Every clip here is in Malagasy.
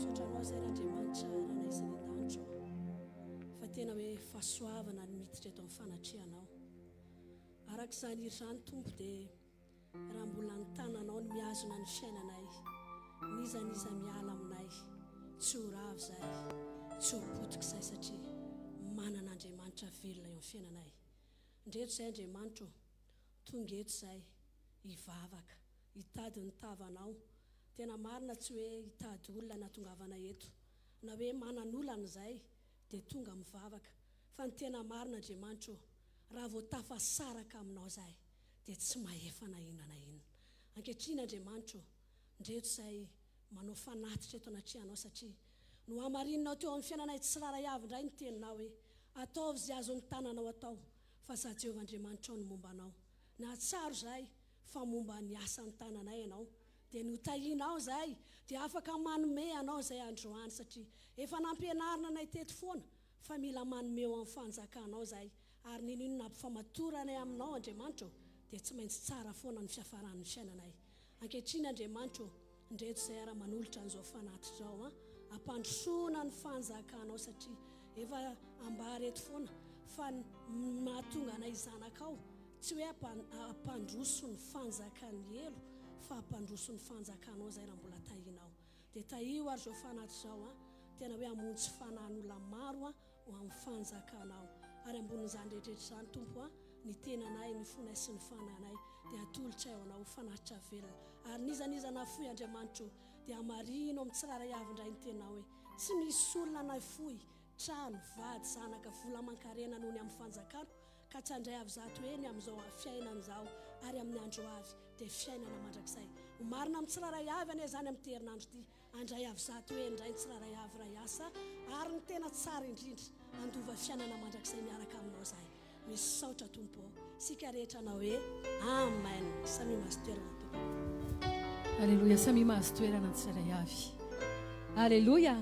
Misaotra Anao izay Randriamanitra Ranay izay any an-danitra ô, fa tena hoe fahasoavana ny miditra eto amin'ny fanatrehanao. Araka izany hira izany Tompo dia raha mbola ny tananao no mihazona ny fiainanay, n'iza n'iza miala aminay, tsy ho rava izahay, tsy ho potika izahay satria manana Andriamanitra velona eo amin'ny fiainanay. Ndreto izay Andriamanitra ô, tonga eto izahay hivavaka, hitady ny tavanao. Tena marina tsy hoe hitady olona nahatongavana eto, na hoe manan'olana izahay dia tonga mivavaka, fa ny tena marina Andriamanitra ô, raha vao tafasaraka aminao izahay dia tsy mahefa na inona na inona. Ankehitriny Andriamanitra ô, ndreto izahay manao fanatitra eto anatrehanao satria nohamarininao teo amin'ny fiainanay tsirairay avy indray ny teninao hoe, Ataovy izay azon'ny tananao atao, fa Izaho Jehovah Andriamanitrao no momba anao. Nahatsiaro izahay fa momba ny asan'ny tananay ianao, dia notahianao izahay, dia afaka manome anao izahay androany satria efa nampianarina anay teto foana fa mila manome ho amin'ny fanjakanao izahay, ary n'inon'inona ampifamatoranay aminao Andriamanitra ô, dia tsy maintsy tsara foana ny fiafaran'ny fiainanay. Ankehitriny Andriamanitra ô, ndreto izay ara manolotra an'izao fanatitra izao an, ampandrosoana ny fanjakanao satria efa ambara eto foana fa ny mahatonga anay zanakao tsy hoe ampandroso ny fanjakan'ny helo fa ampandroso ny fanjakanao izay raha mbola tahinao. Dia tahio ary izao fanatitra izao an, tena hoe hamonjy fanahin'olona maro an, ho amin'ny fanjakanao. Ary ambonin'izany rehetra rehetra izany, Tompo a, ny tenanay, ny fonay sy ny fanahinay dia atolotray ho Anao ho fanatitra velona. Ary n'iza n'iza nahafoy Andriamanitra o, dia hamarino amin'ny tsirairay avy indray ny teninao hoe, Tsy misy olona nafoy, trano, vady, zanaka, vola aman-karena noho ny amin'ny fanjakano, ka tsy handray avy zato heny amin'izao fiainana izao ary amin'ny andro ho avy, dia fiainana mandrakizay. Ho marina amin'ny tsirairay avy anie izany amin'ity herinandro ity. Handray avy zato heny indray ny tsirairay avy raha hiasa ary ny tena tsara indrindra handova fiainana mandrakizay miaraka aminao izahay. Misaotra Tompo ô. Isika rehetra hanao hoe Amen. Samia mahazo toerana Tompoko. Aleloia samia mahazo toerana ny tsirairay avy. Aleloia.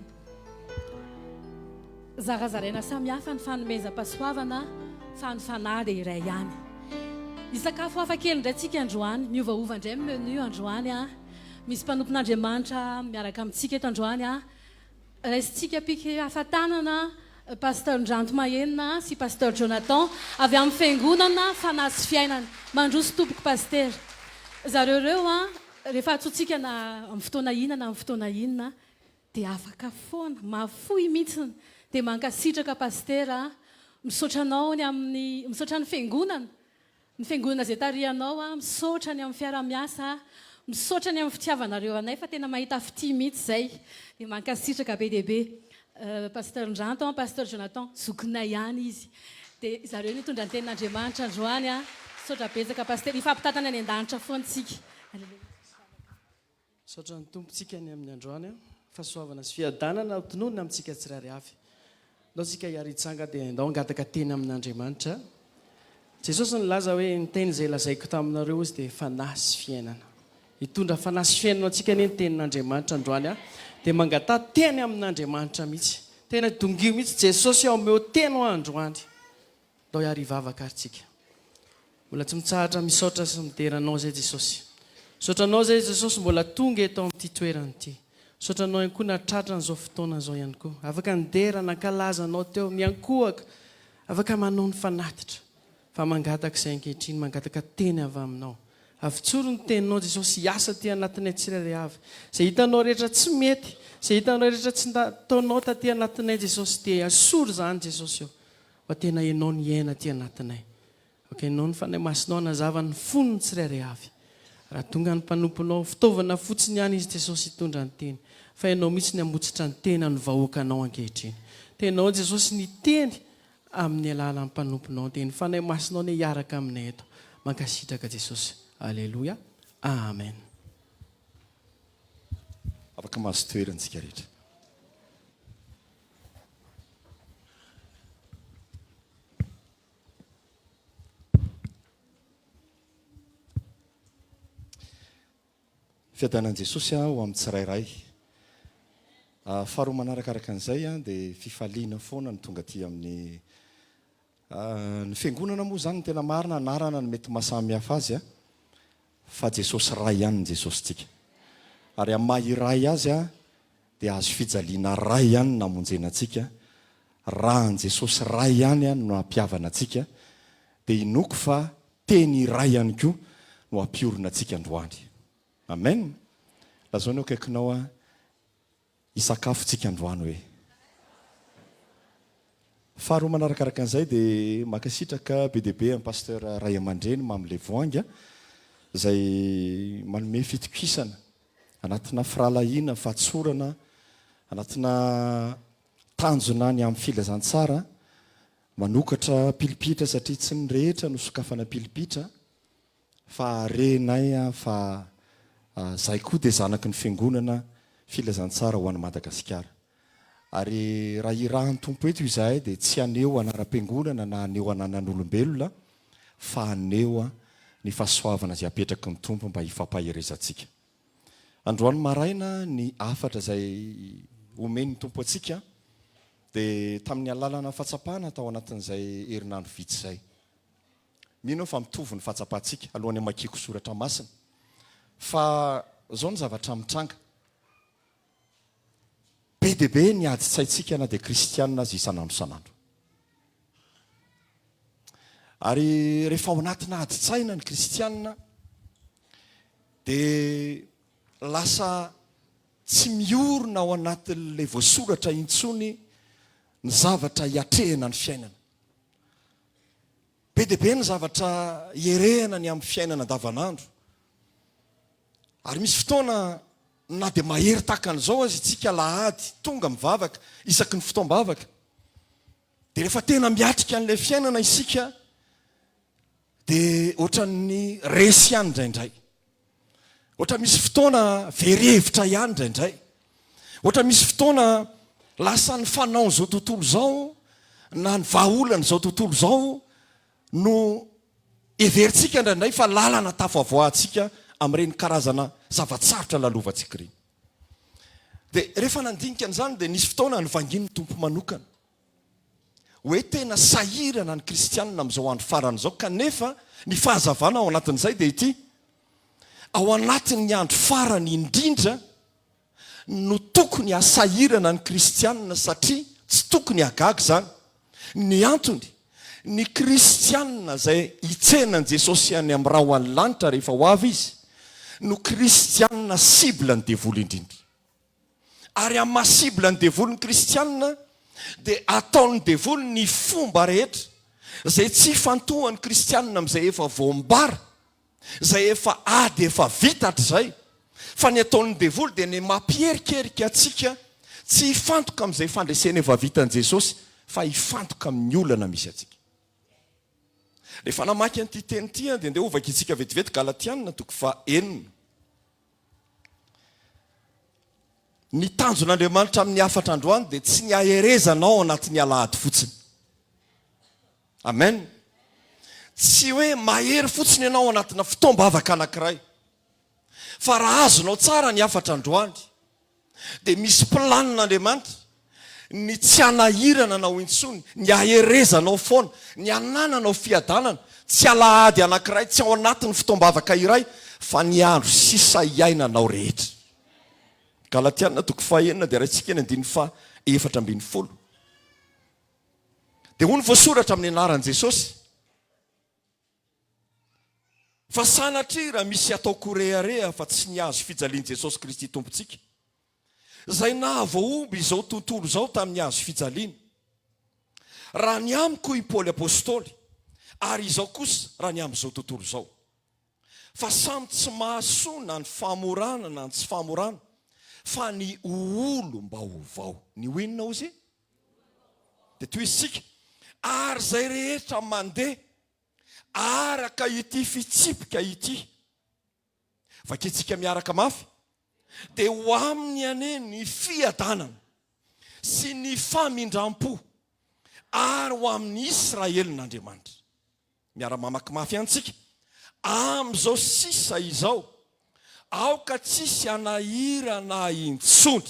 Zarazaraina samy hafa ny fanomezam-pahasoavana fa ny fanahy dia iray ihany. Hisakafo hafa kely indray tsika androany. Miovaova indray ny menu androany a. Misy mpanompon'Andriamanitra miaraka amintsika eto androany a. Raisintsika pique hafa tanana Pasteur Ndranto Mahenina sy Pasteur Jonathan avy amin'ny Fiangonana Fanahy sy Fiainana. Mandroso tompoko Pasitera. Zareo ireo a, rehefa antsointsika na amin'ny fotoana inona na amin'ny fotoana inona dia afaka foana, mahafoy mihitsy. Dia mankasitraka Pasitera a. Misaotra anao ny amin'ny, misaotra ny Fiangonana Ny fiangonana izay tarihanao a, misaotra ny amin'ny fiarahamiasa a, misaotra ny amin'ny fitiavanareo anay fa tena mahita fitia mihitsy izay, dia mankasitraka be dia be. Pasteur Ndranto an, Pasteur Jonathan, zokinay ihany izy. Dia zareo nitondra ny tenin'Andriamanitra androany a, misaotra betsaka Pasteur, hifampitantana any an-danitra foana isika. Aleloia. Misaotra ny Tompo tsika ny amin'ny androany an. Fahasoavana sy fiadanana ho tononina amintsika tsirairay avy. Ndao tsika hiary hitsanga dia ndao hangataka teny amin'Andriamanitra. Jesosy nilaza hoe ny teny izay lazaiko taminareo izy dia fanahy sy fiainana. Hitondra fanahy sy fiainana ho antsika anie ny tenin'Andriamanitra androany an. Dia mangataha teny amin'Andriamanitra mihitsy. Tena dongio mihitsy Jesosy omeo teny ho ahy androany. Ndao hiary hivavaka ary tsika. Mbola tsy mitsahatra misaotra sy midera Anao izay Jesosy. Misaotra Anao izay Jesosy mbola tonga eto amin'ity toerana ity. Misaotra Anao ihany koa nahatratra an'izao fotoana izao ihany koa. Afaka nidera, nankalaza Anao teo, miankohoka, afaka manao ny fanatitra. Fa mangataka izay ankehitriny, mangataka teny avy Aminao. Avotsory ny teninao Jesosy hiasa aty anatinay tsirairay avy. Izay hitanao rehetra tsy mety, izay hitanao rehetra tsy nataonao taty anatinay Jesosy dia asory izany Jesosy ô. Fa tena Ianao no hiaina aty anatinay. Aoka Ianao ny Fanahy Masinao hanazava ny fon'ny tsirairay avy. Raha tonga ny mpanomponao, fitaovana fotsiny ihany izy Jesosy hitondra ny teny. Fa Ianao mihitsy ny hamotsitra ny tena ny vahoakanao ankehitriny. Tenao Jesosy ny teny amin'ny alalan'ny mpanomponao. Dia ny Fanahy Masinao anie hiaraka aminay eto. Mankasitraka Jesosy. Aleloia. Amen. Afaka mahazo toerana isika rehetra. Fiadanan'i Jesosy ho amin'ny tsirairay. Ah, faharoa manarakaraka an'izay dia fifaliana foana ny tonga aty amin'ny ah, ny fiangonana moa izany ny tena marina anarana no mety mahasamy hafa azy a fa Jesosy Ray ihany ny Jesosintsika. Ary amin'ny maha iray azy a. dia hazo fijaliana ray ihany no namonjena antsika, ra an'i Jesosy ray ihany no nampihavana antsika, dia inoako fa teny iray ihany koa no hampiorina antsika androany. Amen! Lazao ny eo akaikinao a, hisakafo tsika androany hoe. Faharoa manarakaraka an'izay dia mankasitraka be dia be an'i Pasteur Ray aman-dreny Mamy Levoahangy izay manome fitokisana anatina firahalahiana, fahatsorana, anatina tanjona ny amin'ny filazantsara, manokatra pilipitra satria tsy ny rehetra no sokafana pilipitra fa renay fa zahay koa dia zanaky ny fiangonana filazantsara ho an'i Madagasikara. Ary raha irahan'ny Tompo eto izahay dia tsy haneho anaram-piangonana na haneho ananan'olombelona fa haneho ny fahasoavana izay apetraky ny Tompo mba hifampaherezantsika. Androany maraina ny hafatra izay omen'ny Tompo antsika dia tamin'ny alalana fahatsapana tao anatin'izay herinandro vitsy izay. Mino aho fa mitovy ny fahatsapantsika, alohan'ny hamakiako soratra masina, fa izao ny zavatra mitranga. Be dia be ny adin-tsaintsika na dia kristiana aza isan'andro isan'andro. Ary rehefa ao anatina adin-tsaina ny kristiana dia lasa tsy miorina ao anatin'ilay voasoratra intsony ny zavatra hiatrehana ny fiainana. Be dia be ny zavatra ierehana ny amin'ny fiainana andavanandro. Ary misy fotoana na dia mahery tahaka an'izao aza isika alahady tonga mivavaka isaky ny fotoam-bavaka, dia rehefa tena miatrika an'ilay fiainana isika dia ohatran'ny resy ihany indraindray. Ohatra misy fotoana very hevitra ihany indraindray. Ohatra misy fotoana lasa ny fanaon'izao tontolo izao na ny vahaolan'izao tontolo izao no heverintsika indraindray fa lalana tafavoahantsika amin'ireny karazana zava-tsarotra lalovantsika ireny. Dia rehefa nandinika an'izany dia nisy fotoana nivangian'ny Tompo manokana. hoe tena sahirana ny kristianina amin'izao andro farany izao kanefa ny fahazavana ao anatin'izay dia ity, ao anatin'ny andro farany indrindra no tokony hasahirana ny kristianina satria tsy tokony hahagaga izany. Ny antony, ny kristianina izay hitsena an'i Jesosy any amin'ny rahon'ny lanitra rehefa ho avy Izy no kristianina cible ny devoly indrindra. Ary amin'ny maha cible ny devoly ny kristianina dia ataon'ny devoly ny fomba rehetra izay tsy hifantohan'ny kristianina amin'izay efa voambara, izay efa ady efa vita hatrizay. Fa ny ataon'ny devoly dia ny mampierikerika antsika tsy hifantoka amin'izay fandresena efa vitan'i Jesosy fa hifantoka amin'ny olana misy antsika. Rehefa namaky an'ity teny ity aho dia ndeha hovakintsika vetivety Galatiana toko faha enina. Ny tanjon'Andriamanitra amin'ny hafatra androany dia tsy ny haherezana ao anatin'ny alahady fotsiny. Amen. Tsy hoe mahery fotsiny ianao ao anatina fotoam-bavaka anankiray. Fa raha azonao tsara ny hafatra androany, dia misy planin'Andriamanitra ny tsy hanahirana anao intsony, ny haherezanao foana, ny hanananao fiadanana, tsy alahady anankiray, tsy ao anatin'ny fotoam-bavaka iray, fa ny andro sisa iainanao rehetra. Galatiana toko fahenina dia raintsika ny andininy faha 14. Dia hoy ny voasoratra amin'ny anaran'i Jesosy, Fa sanatria raha misy ataoko rehareha fa tsy ny hazo fijalian'i Jesosy Kristy Tompontsika, izay nahavoahomby izao tontolo izao tamin'ny hazo fijaliana. Raha ny amiko i Paoly Apostoly, ary izao kosa raha ny amin'izao tontolo izao. Fa samy tsy mahasoa na ny famorana na ny tsy famorana, fa ny ho olom-baovao. Ny ho inona hozy? Dia toy isika, ary izay rehetra mandeha araka ity fitsipika ity, vakintsika miaraka mafy, dia ho aminy anie ny fiadanana sy ny famindram-po ary ho amin'ny Israelin'Andriamanitra. Miara-mamaky mafy ihany tsika. Amin'izao sisa izao, aoka tsisy hanahirana intsony,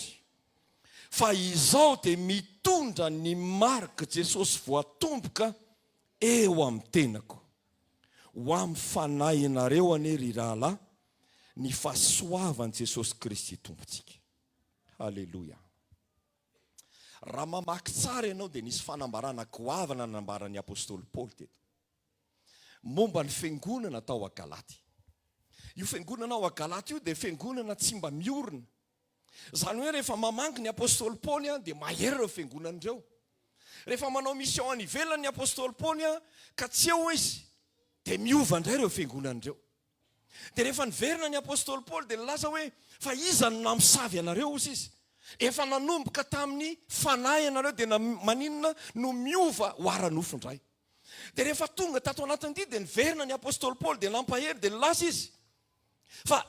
fa izao dia mitondra ny marik'i Jesosy voatomboka eo amin'ny tenako. Ho amin'ny fanahinareo anie, ry rahalahy, ny fahasoavan'i Jesosy Kristy Tompontsika. Haleloia. Raha mamaky tsara ianao dia nisy fanambarana goavana nambaran'ny apostoly Paoly teto. Momba ny fiangonana tao a Galaty. Io fiangonana ao a Galaty io dia fiangonana tsy mba miorina. Izany hoe rehefa mamangy ny apostoly Paoly dia mahery ireo fiangonana ireo. Rehefa manao mission any ivelany ny apostoly Paoly ka tsy eo izy dia miova indray ireo fiangonana ireo. Dia rehefa niverina ny apostoly Paoly dia nilaza hoe, Fa iza no namosavy anareo? hozy izy. Efa nanomboka tamin'ny fanahy ianareo dia maninona no miova ho ara-nofo indray? Dia rehefa tonga tato anatin'ity dia niverina ny apostoly Paoly dia nampahery dia nilaza izy fa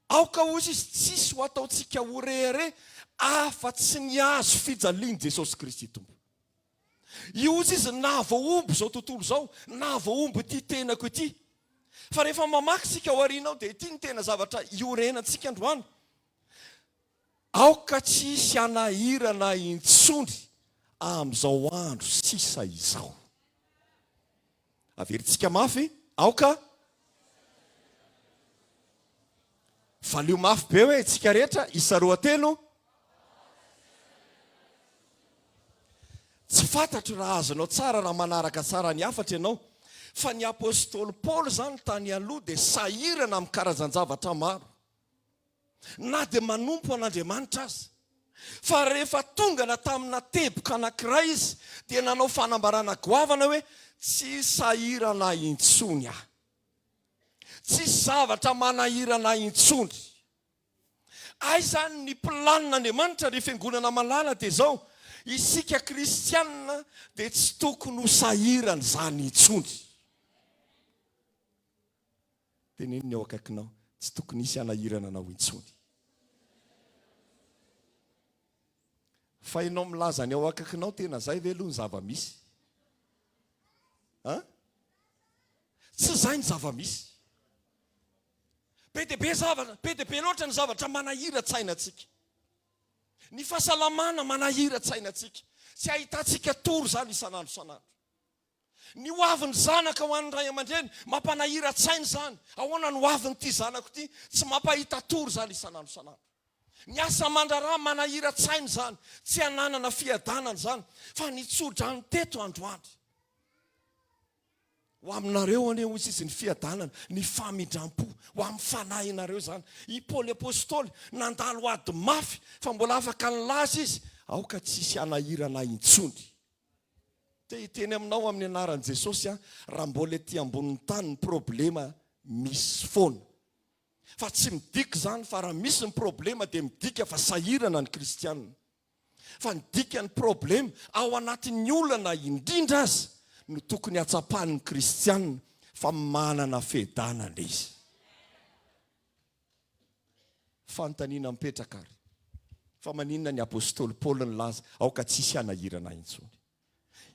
aoka hozy izy tsisy ho ataontsika ho rehareha afa-tsy ny hazo fijalian'i Jesosy Kristy Tompo. Io hozy izy nahavoahombo izao tontolo izao, nahavoahombo ity tenako ity. Fa rehefa mamaky isika ao aoriana ao dia ity no tena zavatra iorenantsika androany. Aoka tsy hisy hanahirana intsony amin'izao andro sisa izao. Averintsika mafy, aoka. Valio mafy be hoe tsika rehetra, isa roatelo. Tsy fantatro raha azonao tsara raha manaraka tsara ny hafatra ianao, fa ny apostoly Paoly izany tany aloha dia sahirana amin'ny karazan-javatra maro. Na dia manompo an'Andriamanitra aza. Fa rehefa tongana tamina teboka anankiray izy dia nanao fanambarana goavana hoe, Tsy sahirana intsony aho. Tsisy zavatra manahirana ahy intsony. Aiza any ny planin'Andriamanitra ry fiangonana malala dia izao, isika kristianina dia tsy tokony ho sahirana izany intsony. Teneno ny eo akaikinao, tsy tokony hisy hanahirana anao intsony. Fa ianao milaza ny ao akaikinao tena zay ve aloha ny zava-misy? An? Tsy izay ny zava-misy. Be dia be zavatra, be dia be loatra ny zavatra manahira-tsaina antsika. Ny fahasalamana manahira-tsaina antsika. Tsy ahitantsika tory izany isan'andro isan'andro. Ny ho avin'ny zanaka ho an'ny ray aman-dreny, mampanahira-tsaina izany. Ahoana ny ho avin'ity zanako ity? Tsy mampahita tory izany isan'andro isan'andro. Ny asa aman-draharaha manahira-tsaina izany. Tsy ananana fiadanana izany. Fa nitso-drano teto androany. Ho aminareo anie, hoy izy, ny fiadanana, ny famindram-po, ho amin'ny fanahinareo izany. I Paoly Apostoly nandalo ady mafy, fa mbola afaka nilaza izy, Aoka tsy hisy hanahirana ahy intsony. Te hiteny aminao amin'ny anaran'i Jesosy aho, raha mbola ety ambonin'ny tany ny problema misy foana. Fa tsy midika izany fa raha misy ny problema dia midika fa sahirana ny kristiana. Fa ny dikan'ny problema, ao anatin'ny olana indrindra aza no tokony hatsapan'ny kristiana fa manana fiadanana izy. Fanontaniana mipetraka ary, fa maninona ny apostoly Paoly nilaza aoka tsy hisy hanahirana intsony?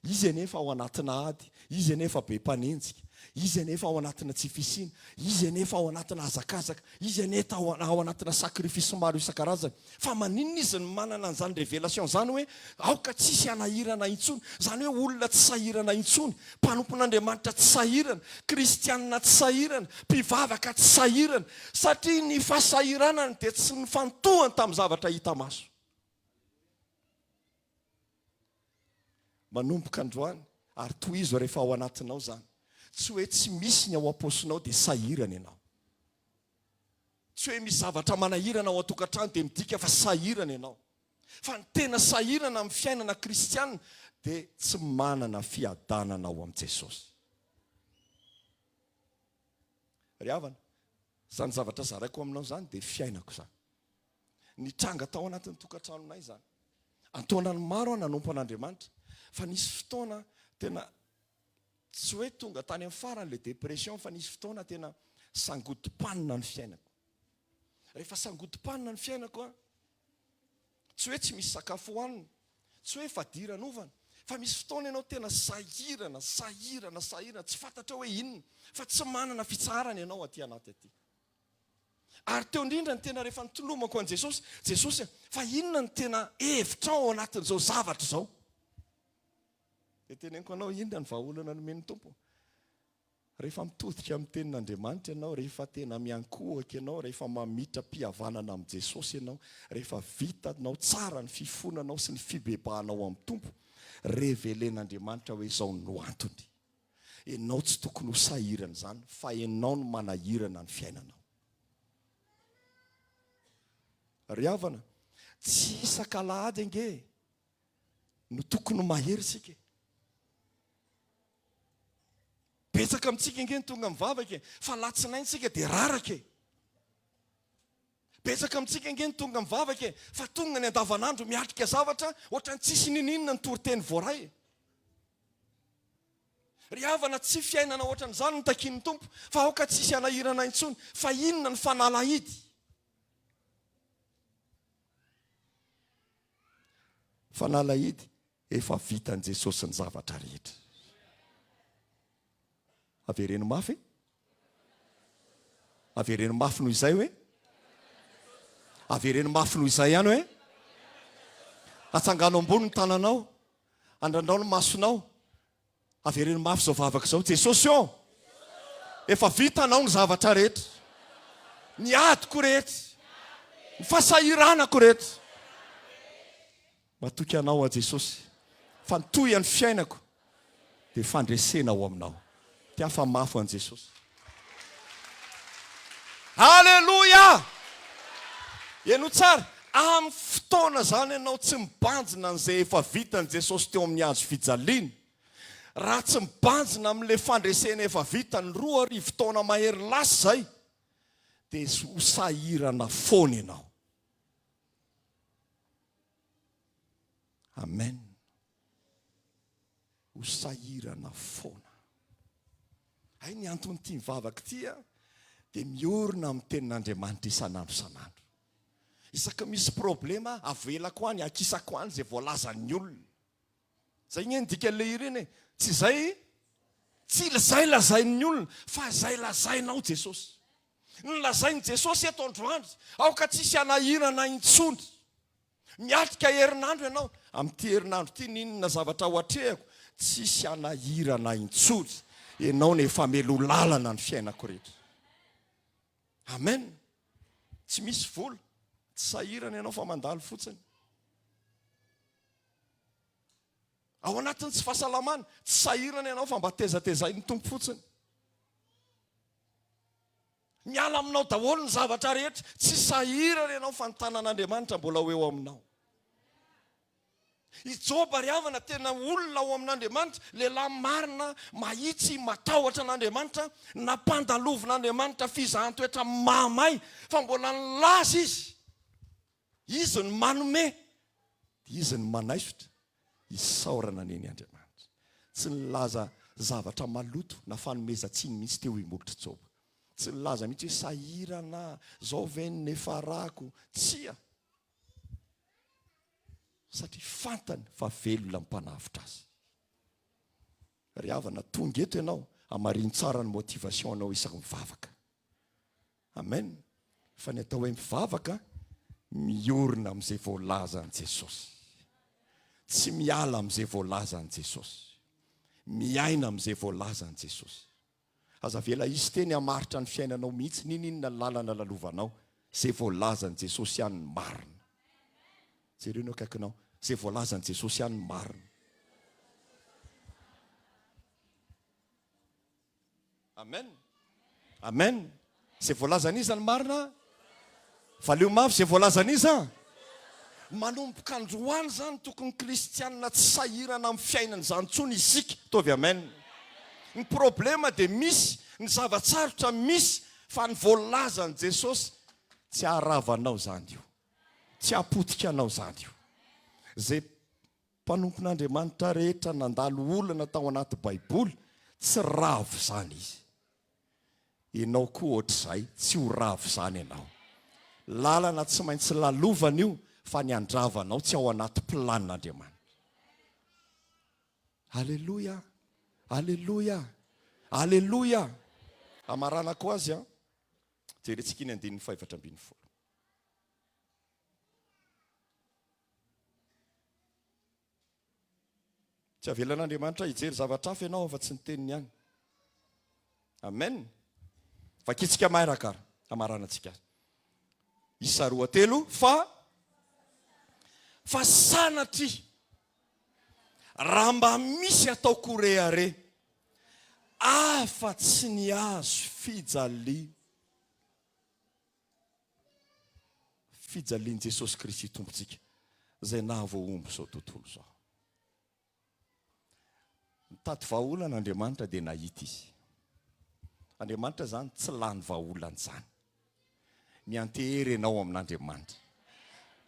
Izy anefa ao anatina ady, izy anefa be mpanenjika, izy anefa ao anatina tsy fisiana, izy anefa ao anatina hazakazaka, izy anefa ao anatina sacrifice maro isan-karazany. Fa maninona izy no manana an'izany révélation izany hoe aoka tsy hisy hanahirana intsony? Izany hoe olona tsy sahirana intsony, mpanompon'Andriamanitra tsy sahirana, kristianina tsy sahirana, mpivavaka tsy sahirana, satria ny fahasahiranany dia tsy nifantohany tamin'ny zavatra hita maso. Manomboka androany ary tohizo rehefa ao anatinao izany. Tsy hoe tsy misy ny ao am-paosinao dia sahirana ianao. Tsy hoe misy zavatra manahirana ao an-tokantrano dia midika fa sahirana ianao. Fa ny tena sahirana amin'ny fiainana kristiana dia tsy manana fiadanana ao amin'i Jesosy. Ry havana, izany zavatra zaraiko aminao izany dia fiainako izany. Nitranga tao anatin'ny tokantranonay izany. An-taonany maro aho nanompo an'Andriamanitra, fa nisy fotoana tena tsy hoe tonga tany amin'ny farany ilay dépression, fa nisy fotoana tena sangodim-panina ny fiainako. Rehefa sangodim-panina ny fiainako an, tsy hoe tsy misy sakafo hohanina, tsy hoe fadiranovana, fa misy fotoana ianao tena sahirana, sahirana, sahirana, tsy fantatrao hoe inona, fa tsy manana fitsaharana ianao aty anaty aty. Ary teo indrindra ny tena rehefa nitolomako an'i Jesosy, Jesosy a, fa inona no tena hevitrao ao anatin'izao zavatra izao? Dia teneniko anao inona ny vahaolana nomen'ny Tompo. Rehefa mitodika amin'ny Tenin'Andriamanitra ianao, rehefa tena miankohoka ianao, rehefa mamitra-pihavanana amin'i Jesosy ianao, rehefa vitanao tsara ny fifonanao sy ny fibebahanao amin'ny Tompo, revelen'Andriamanitra hoe izao no antony. Ianao tsy tokony ho sahirana izany fa ianao no manahirana ny fiainanao. Ry havana, tsy isak'alahady ange no tokony ho mahery isika e. Betsaka amintsika ange ny tonga mivavaka e, fa alatsinainy isika dia raraka e. Betsaka amintsika ange ny tonga mivavaka e, fa tonga ny andavanandro miatrika zavatra ohatran'ny tsisy ninoninona ny toriteny voaray e. Ry havana, tsy fiainana ohatran'izany no takian'ny Tompo, fa aoka tsy hisy hanahirana intsony. Fa inona ny fanalahidy? Fanalahidy, Efa vitan'i Jesosy ny zavatra rehetra. Avereno mafy. Avereno mafy noho izay hoe. Avereno mafy noho izay ihany hoe. Atsangano ambony ny tananao. Andrandrao ny masonao. Avereno mafy izao vavaka izao, Jesosy ô! Efa vitanao ny zavatra rehetra. Ny adiko rehetra. Ny fahasahiranako rehetra. Matoky Anao aho Jesosy fa ny tohian'ny fiainako dia fandresena ao Aminao. Tiafa mafy ho an'i Jesosy. Aleloia! Henoy tsara, amin'ny fotoana izany ianao tsy mibanjina an'izay efa vitan'i Jesosy teo amin'ny hazo fijaliana. Raha tsy mibanjina amin'ilay fandresena efa vitany 2000 taona mahery lasa izay, dia ho sahirana foana ianao. Amen. Ho sahirana foana. Hay ny anton'ity mivavaka ity a, dia miorina amin'ny tenin'Andriamanitra isan'andro isan'andro. Isaky misy problema, avelako any, akisako any izay voalazan'ny olona. Zay nge ny dikan'ilay hira iny e. Tsy izay, tsy izay lazain'ny olona fa izay lazainao Jesosy. Ny lazain'i Jesosy eto androany, aoka tsy hisy hanahirana intsony. Miatrika herinandro ianao, amin'ity herinandro ity n'inona zavatra ho atrehako, tsy hisy hanahirana intsony. Ianao no efa meloa lalana ny fiainako rehetra. Amen. Tsy misy vola, tsy sahirana ianao fa mandalo fotsiny. Ao anatin'ny tsy fahasalamana, tsy sahirana ianao fa mba tezatezain'ny Tompo fotsiny. Miala aminao daholo ny zavatra rehetra, tsy sahirana ianao fa ny tanan'Andriamanitra mbola ho eo aminao. I Joba ry havana tena olona ao amin'Andriamanitra, lehilahy marina, mahitsy, matahotra an'Andriamanitra, nampandalovin'Andriamanitra fizahan-toetra mahamay, fa mbola nilaza izy. Izy no manome, dia Izy no manaisotra. Isaorana anie ny Andriamanitra. Tsy nilaza zavatra maloto na fanomezan-tsiny mihitsy teo i molotr'i Joba. Tsy nilaza mihitsy hoe sahirana aho, izao ve no niafarako. Tsia! Satria fantany fa velona ny Mpanavotra azy. Ry havana, tonga eto ianao, hamarino tsara ny motivation anao isaky mivavaka. Amen. Fa ny atao hoe mivavaka, miorina amin'izay voalazan'i Jesosy. Tsy miala amin'izay voalazan'i Jesosy. Miaina amin'izay voalazan'i Jesosy. Aza avela hisy teny hamaritra ny fiainanao mihitsy, n'inon'inona lalana lalovanao, izay voalazan'i Jesosy ihany ny marina. Jereo ny eo akaikinao, izay voalazan'i Jesosy ihany ny marina. Amen. Amen. Izay voalazan'iza ny marina? Valio mafy izay voalazan'iza? Manomboka androany izany tokony kristianina tsy sahirana amin'ny fiainana izany intsony isika. Ataovy amen. Ny problema dia misy, ny zava-tsarotra misy, fa ny voalazan'i Jesosy tsy haharava anao izany io. Tsy hahapotika anao izany io. Izay Mpanompon'Andriamanitra rehetra nandalo olana tao anaty baiboly tsy ravo izany izy. Ianao koa ohatr'izay tsy ho ravo izany ianao. Lalana tsy maintsy lalovana io fa ny handrava anao tsy ao anaty planin'Andriamanitra. Aleloia! Aleloia! Aleloia! Hamaranako azy an. Jerentsika iny andininy fahefatra 14. Tsy avelan'Andriamanitra hijery zavatra hafa ianao afa-tsy ny teniny ihany. Amen. Vakintsika mairaka ary hamaranantsika azy. Isa roa telo fa fa sanatria raha mba misy ataoko rehareha afa tsy ny hazo fijaliana. Fijalian'i Jesosy Kristy Tompontsika izay nahavoahombo izao tontolo izao. Nitady vahaolana Andriamanitra dia nahita Izy. Andriamanitra izany tsy lany vahaolana izany. Miantehery ianao amin'Andriamanitra.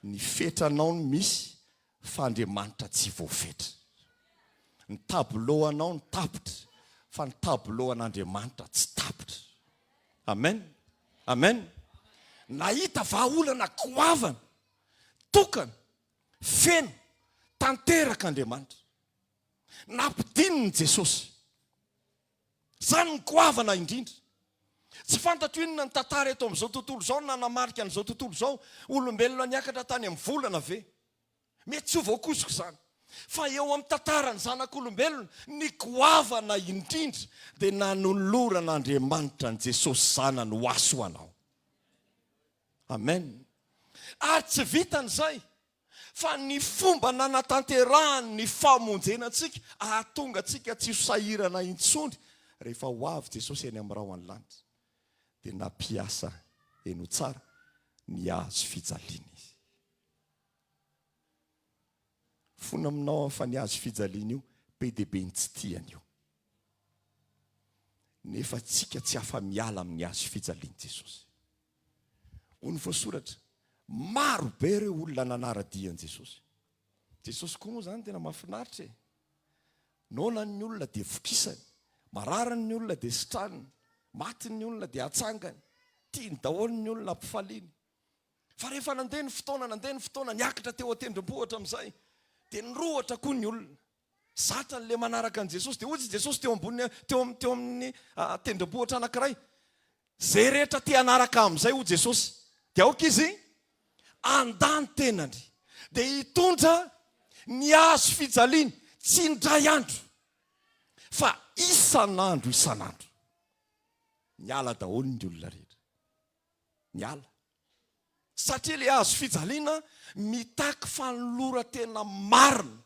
Ny fetranao no misy fa Andriamanitra tsy voafetra. Ny tableau anao no tapitra fa ny tableau an'Andriamanitra tsy tapitra. Amen. Amen. Nahita vahaolana goavana, tokana, feno, tanteraka Andriamanitra. Nampidininy Jesosy. Izany no goavana indrindra. Tsy fantatro inona ny tantara eto amin'izao tontolo izao nanamarika an'izao tontolo izao. Olombelona niakatra tany amin'ny volana ve? Mety tsy ho voakosoka izany. Fa eo amin'ny tantaran'ny zanak'olombelona, ny goavana indrindra dia nanoloran'Andriamanitra an'i Jesosy Zanany ho ahy sy ho anao. Amen. Ary tsy vitan'izay, fa ny fomba nanatanterahany ny famonjena antsika hahatonga antsika tsy ho sahirana intsony rehefa ho avy Jesosy eny amin'ny rahon'ny lanitra, dia nampiasa heno tsara ny hazo fijaliana Izy. Fona aminao aho fa ny hazo fijaliana io be dia be ny tsy tia an'io. Nefa tsika tsy afa-miala amin'ny hazo fijalian'i Jesosy. Hoy ny voasoratra, maro be ireo olona nanara-dia an'i Jesosy. Jesosy koa moa izany tena mahafinaritra e. Noana ny olona dia vokisany, marary ny olona dia sitraniny, maty ny olona dia atsangany, tiany daholo ny olona ampifaliany. Fa rehefa nandeha ny fotoana, nandeha ny fotoana, niakatra teo an-tendrombohitra amin'izay, dia nirohotra koa ny olona. Zatra an'ilay manaraka an'i Jesosy. Dia hoy i Jesosy teo ambony, teo amin'ny, teo amin'ny tendrombohitra anankiray, Izay rehetra te hanaraka amin'izay, hoy Jesosy, dia aoka izy handà ny tenany, dia hitondra ny hazo fijaliany, tsy indray andro, fa isan'andro isan'andro. Niala daholo ny olona rehetra. Niala. Satria ilay hazo fijaliana mitaky fanoloran-tena marina.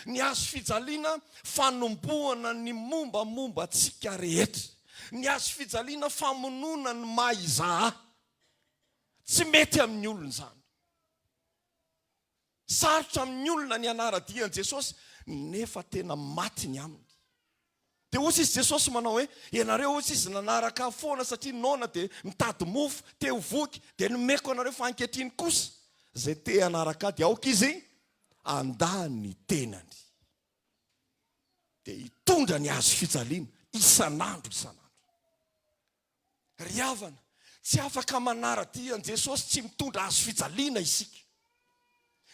Ny hazo fijaliana fanombohana ny mombamomba antsika rehetra. Ny hazo fijaliana famonoana ny maha izaha ahy. Tsy mety amin'ny olona izany. Sarotra amin'ny olona ny hanara-dia an'i Jesosy nefa tena maty ny aminy. Dia hoy izy Jesosy manao hoe, ianareo hoy izy nanaraka ahy foana satria noana dia mitady mofo, te ho voky, dia nomeko anareo fa ankehitriny kosa izay te hanaraka ahy dia aoka izy handà ny tenany. Dia hitondra ny hazo fijaliana isan'andro isan'andro. Ry havana, tsy afaka manara-dia an'i Jesosy tsy mitondra hazo fijaliana isika.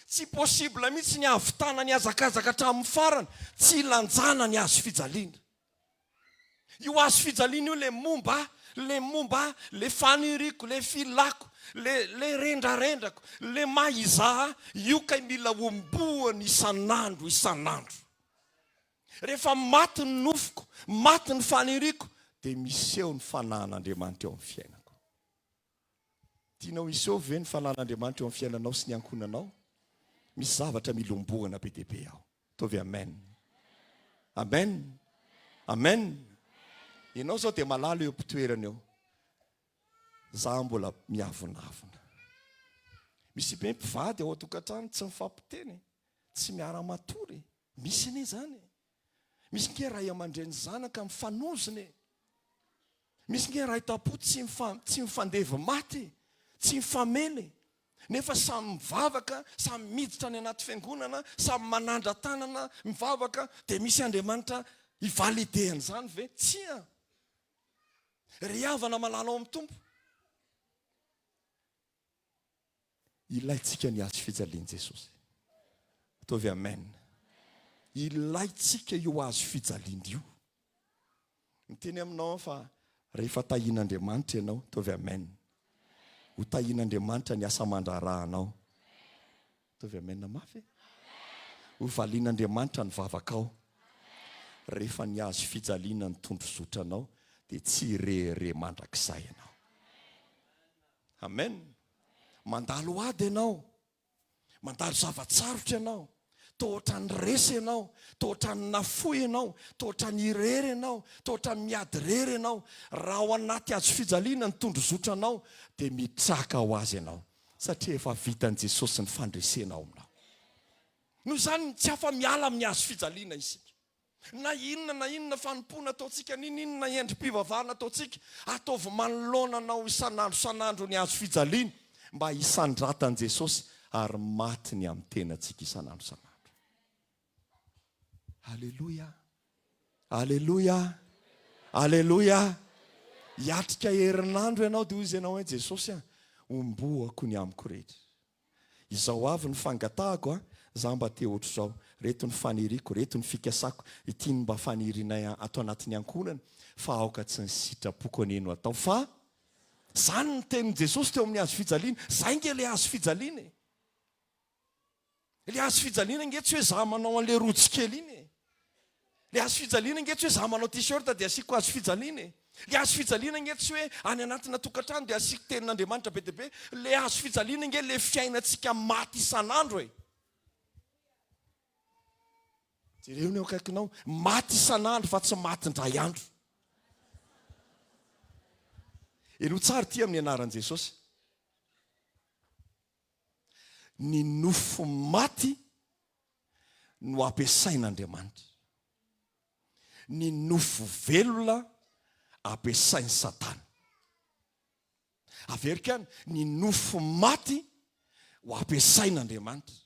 Tsy possible mihitsy ny hahavitana ny hazakazaka hatramin'ny farany tsy hilanjana ny hazo fijaliana. Io hazo fijaliana io ilay momba ahy, ilay momba ahy, ilay faniriako, ilay filako, ilay ilay rendrarendrako, ilay maha izaho ahy, io kay mila hombohana isan'andro isan'andro. Rehefa maty ny nofoko, maty ny faniriako, dia miseho ny fanahin'Andriamanitra eo amin'ny fiainako. Tianao hiseho ve ny fanahin'Andriamanitra eo amin'ny fiainanao sy ny ankohonanao? Misy zavatra mila hombohana be dia be ao. Ataovy amen. Amen. Amen. Ianao izao dia malala eo am-pitoerana eo. Za mbola miavonavona. Misy be mpivady ao an-tokantrano tsy mifampiteny, tsy miara-matory. Misy anie izany e. Misy nge ray aman-dreny zanaka mifanozona e. Misy nge ray tam-po tsy mifa tsy mifandevy maty e, tsy mifamely e. Nefa samy mivavaka, samy miditra any anaty fiangonana, samy manandra-tanana mivavaka, dia misy Andriamanitra hi-valider an'izany ve? Tsia. Ry havana malala ao amin'ny Tompo, ilaintsika ny hazo fijalian'i Jesosy. Ataovy amen. Ilaintsika io hazo fijaliana io. Miteny aminao aho fa rehefa tahian'Andriamanitra ianao, ataovy amen. Ho tahian'Andriamanitra ny asa aman-draharahanao. Ataovy amen mafy e. Ho valian'Andriamanitra ny vavakao. Rehefa ny hazo fijaliana ny tondro zotranao. dia tsy hirehareha mandrakizay ianao. Amen. Mandalo ady ianao. Mandalo zava-tsarotra ianao. Toa ohatran'ny resy ianao. Toa ohatran'ny nafoy ianao. Toa ohatran'ny irery ianao. Toa ohatran'ny miady irery ianao. Raha ao anaty hazofijaliana ny tondrozotra anao dia mitraka ho azy ianao. Satria efa vitan'i Jesosy ny fandresena ao aminao. Noho izany, tsy afa-miala amin'ny hazofijaliana isika. Na inona na inona fanompoana ataontsika, n'inon'inona endri-pivavahana ataontsika, ataovy manoloana anao isan'andro isan'andro ny hazo fijaliana mba hisandratan'i Jesosy ary maty ny amin'ny tenantsika isan'andro isan'andro. Aleloia! Aleloia! Aleloia! Hiatrika herinandro ianao dia hoy izy ianao hoe Jesosy a, homboako ny amiko rehetra. Izao avy ny fangatahako a, za mba te ohatr'izao, reto ny faniriako, reto ny fikasako, ity ny mba fanirinay ato anatin'ny ankohonana, fa aoka tsy ny sitrapoko anie no atao fa Zany ny tenin'i Jesosy teo amin'ny hazo fijaliana, zay nge le hazo fijaliana e! Le hazo fijaliana nge tsy hoe za manao an'le rojo kely iny e! Le hazo fijaliana ange tsy hoe za manao t-shirt dia asiako hazo fijaliana e. Le hazo fijaliana ange tsy hoe any anatina tokantrano dia asiako tenin'Andriamanitra be dia be. Le hazo fijaliana ange le fiainantsika maty isan'andro e. Jereo ny eo akaikinao, maty isan'andro fa tsy maty indray andro. Henoy tsara ity amin'ny anaran'i Jesosy. Ny nofo maty no ampiasain'Andriamanitra. Ny nofo velona ampiasain'i Satana. Averiko ihany, ny nofo maty ho ampiasain'Andriamanitra.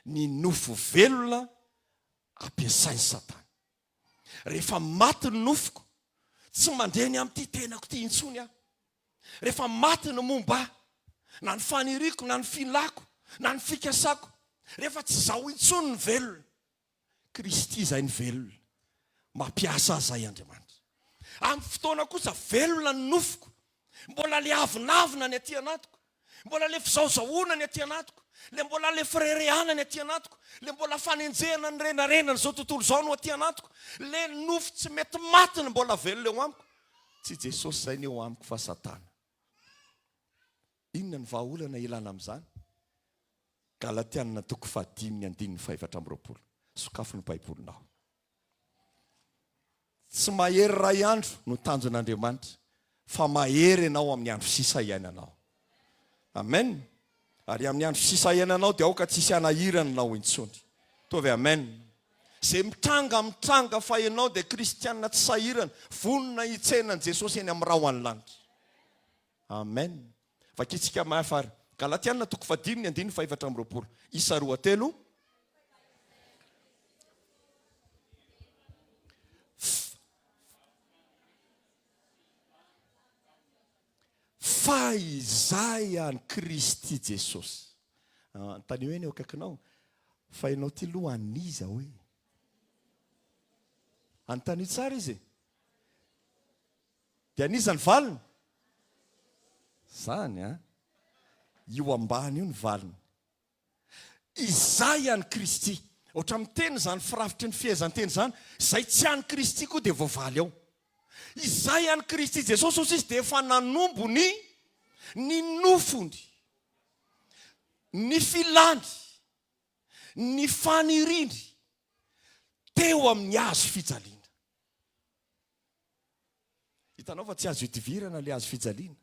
Ny nofo velona ampiasain'i Satana. Rehefa maty ny nofoko, tsy mandeha ny amin'ity tenako ity intsony aho. Rehefa maty ny momba ahy, na ny faniriako, na ny filako, na ny fikasako, rehefa tsy izaho intsony ny velona, Kristy izay ny velona, mampiasa ahy izay Andriamanitra. Amin'ny fotoana kosa velona ny nofoko, mbola le avonavona ny aty anatiko, Mbola le fizahozahoana ny aty anatiko, le mbola le firerehana ny aty anatiko, le mbola fanenjehana ny renarenan'izao tontolo izao no aty anatiko, le nofo tsy mety maty no mbola velona eo amiko. Tsy Jesosy izay ny eo amiko fa Satana. Inona ny vahaolana ilana amin'izany? Galatianina toko fahadimy ny andininy fahefatra amby 20. Sokafy ny Baibolinao. Tsy mahery iray andro no tanjon'Andriamanitra fa mahery ianao amin'ny andro sisa iainanao. Amen. Ary amin'ny andro sisa iainanao dia aoka tsy hisy hanahirana anao intsony. Ataovy amen. Izay mitranga mitranga fa ianao dia kristiana tsy sahirana, vonona hitsena an'i Jesosy eny amin'ny rahon'ny lanitra. Amen. Vakintsika mafy ary. Galatiana toko fahadimy ny andininy fahefatra amby 20. Isa roa telo. Fa izay an'i Kristy Jesosy. Anontanio eny eo akaikinao, fa ianao ity loha an'iza hoe? Anontanio tsara izy e. Dia an'iza ny valiny? Zany an! Io ambany io ny valiny. Izay an'i Kristy. Ohatra miteny izany firafitry ny fehezanteny izany, izay tsy an'i Kristy koa dia voavaly ao. Izay an'i Kristy Jesosy hozy izy dia efa nanombo ny ny nofony, ny filany, ny faniriany teo amin'ny hazo fijaliana. Hitanao fa tsy azo idivirana ilay hazo fijaliana.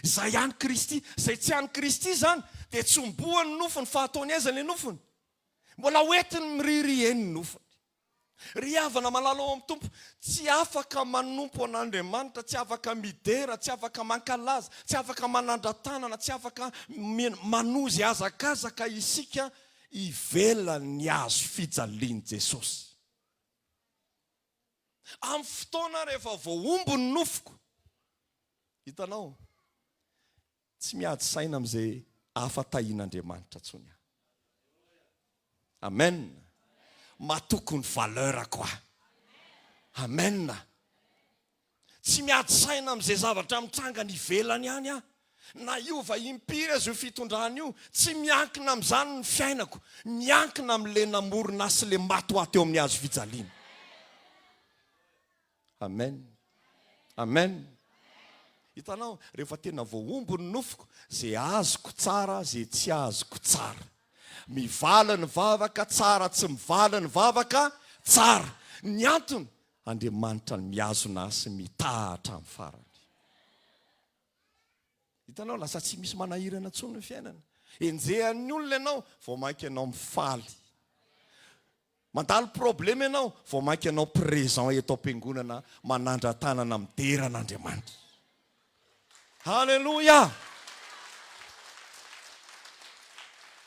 Izay an'i Kristy, izay tsy an'i Kristy izany dia tsy homboany ny nofony fa ataony aiza ilay nofony? Mbola hoentiny miririha eny ny nofony. Ry havana malala ao amin'ny Tompo, tsy afaka manompo an'Andriamanitra, tsy afaka midera, tsy afaka mankalaza, tsy afaka manandra-tanana, tsy afaka manozy hazakazaka isika ivelan'ny hazo fijalian'i Jesosy. Amin'ny fotoana rehefa voahombo ny nofoko. Hitanao? Tsy miady saina amin'izay hafa tahian'Andriamanitra intsony aho. Amen. Matoky ny valeur-ko aho. Amen. Tsy miady saina amin'izay zavatra mitranga any ivelany any aho. Na hiova impiry aza io fitondrana io, tsy miankina amin'izany ny fiainako. Miankina amin'ilay namorona ahy sy ilay maty ho ahy teo amin'ny hazo fijaliana. Amen. Amen. Hitanao, rehefa tena voahombo ny nofoko, ze azoko tsara, ze tsy azoko tsara. Mivaly ny vavaka tsara, tsy mivaly ny vavaka tsara. Ny antony, Andriamanitra no mihazona ahy sy mitaha hatramin'ny farany. Hitanao, lasa tsy misy manahirana intsony ny fiainana. Enjehan'ny olona ianao, vao mainka ianao mifaly. Mandalo problème ianao, vao mainka ianao présent eto am-piangonana manandra-tanana midera an'Andriamanitra. Haleloia!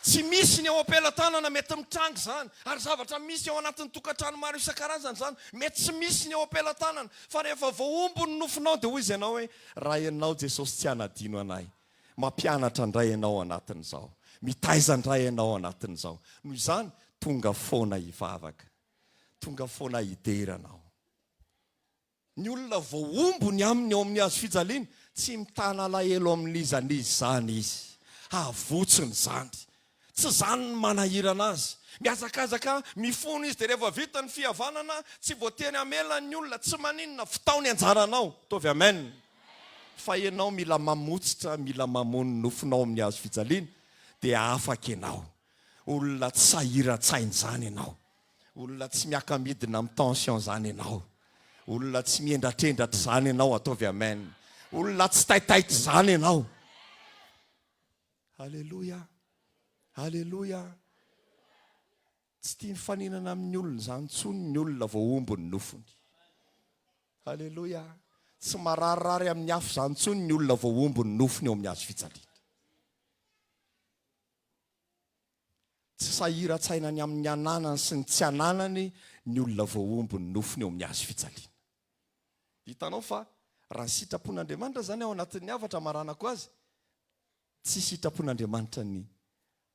Tsy misy ny eo am-pelatanana mety mitranga izany, ary zavatra misy ao anatin'ny tokantrano maro isan-karazany izany, mety tsy misy ny eo am-pelatanana, fa rehefa voahombo ny nofinao dia hoy izy ianao hoe, Raha ianao Jesosy tsy hanadino anay, Mampianatra indray ianao anatin'izao. Mitaiza indray ianao anatin'izao. Noho izany, tonga foana hivavaka. Tonga foana hidera anao. Ny olona voahombo ny aminy eo amin'ny hazo fijaliana, tsy mitana alahelo amin'iza n'iza izany izy. Havotsiny izany. Tsy izany ny manahirana azy. Mihazakazaka mifona izy dia rehefa vita ny fihavanana, tsy voatery hamela ny olona, tsy maninona, vitao ny anjaranao. Ataovy amen. Fa ianao mila mamotsitra, mila mamono ny nofonao amin'ny hazo fijaliana dia afaka ianao. Olona tsy sahiran-tsaina izany ianao. Olona tsy miaka-midina amin'ny tension izany ianao. Olona tsy mihendratrendratra izany ianao, ataovy amen. Olona tsy taitaitra izany ianao. Aleloia! Aleloia! Tsy tia mifaninana amin'ny olona izany intsony ny olona voahombo ny nofony. Aleloia! Tsy mararirary amin'ny hafa izany intsony ny olona voahombo ny nofony eo amin'ny hazo fijaliana. Tsy sahiran-tsaina ny amin'ny ananany sy ny tsy ananany ny olona voahombo ny nofony eo amin'ny hazo fijaliana. Hitanao fa raha ny sitrapon'Andriamanitra izany ao anatin'ny hafatra amaranako azy, Tsy sitrapon'Andriamanitra ny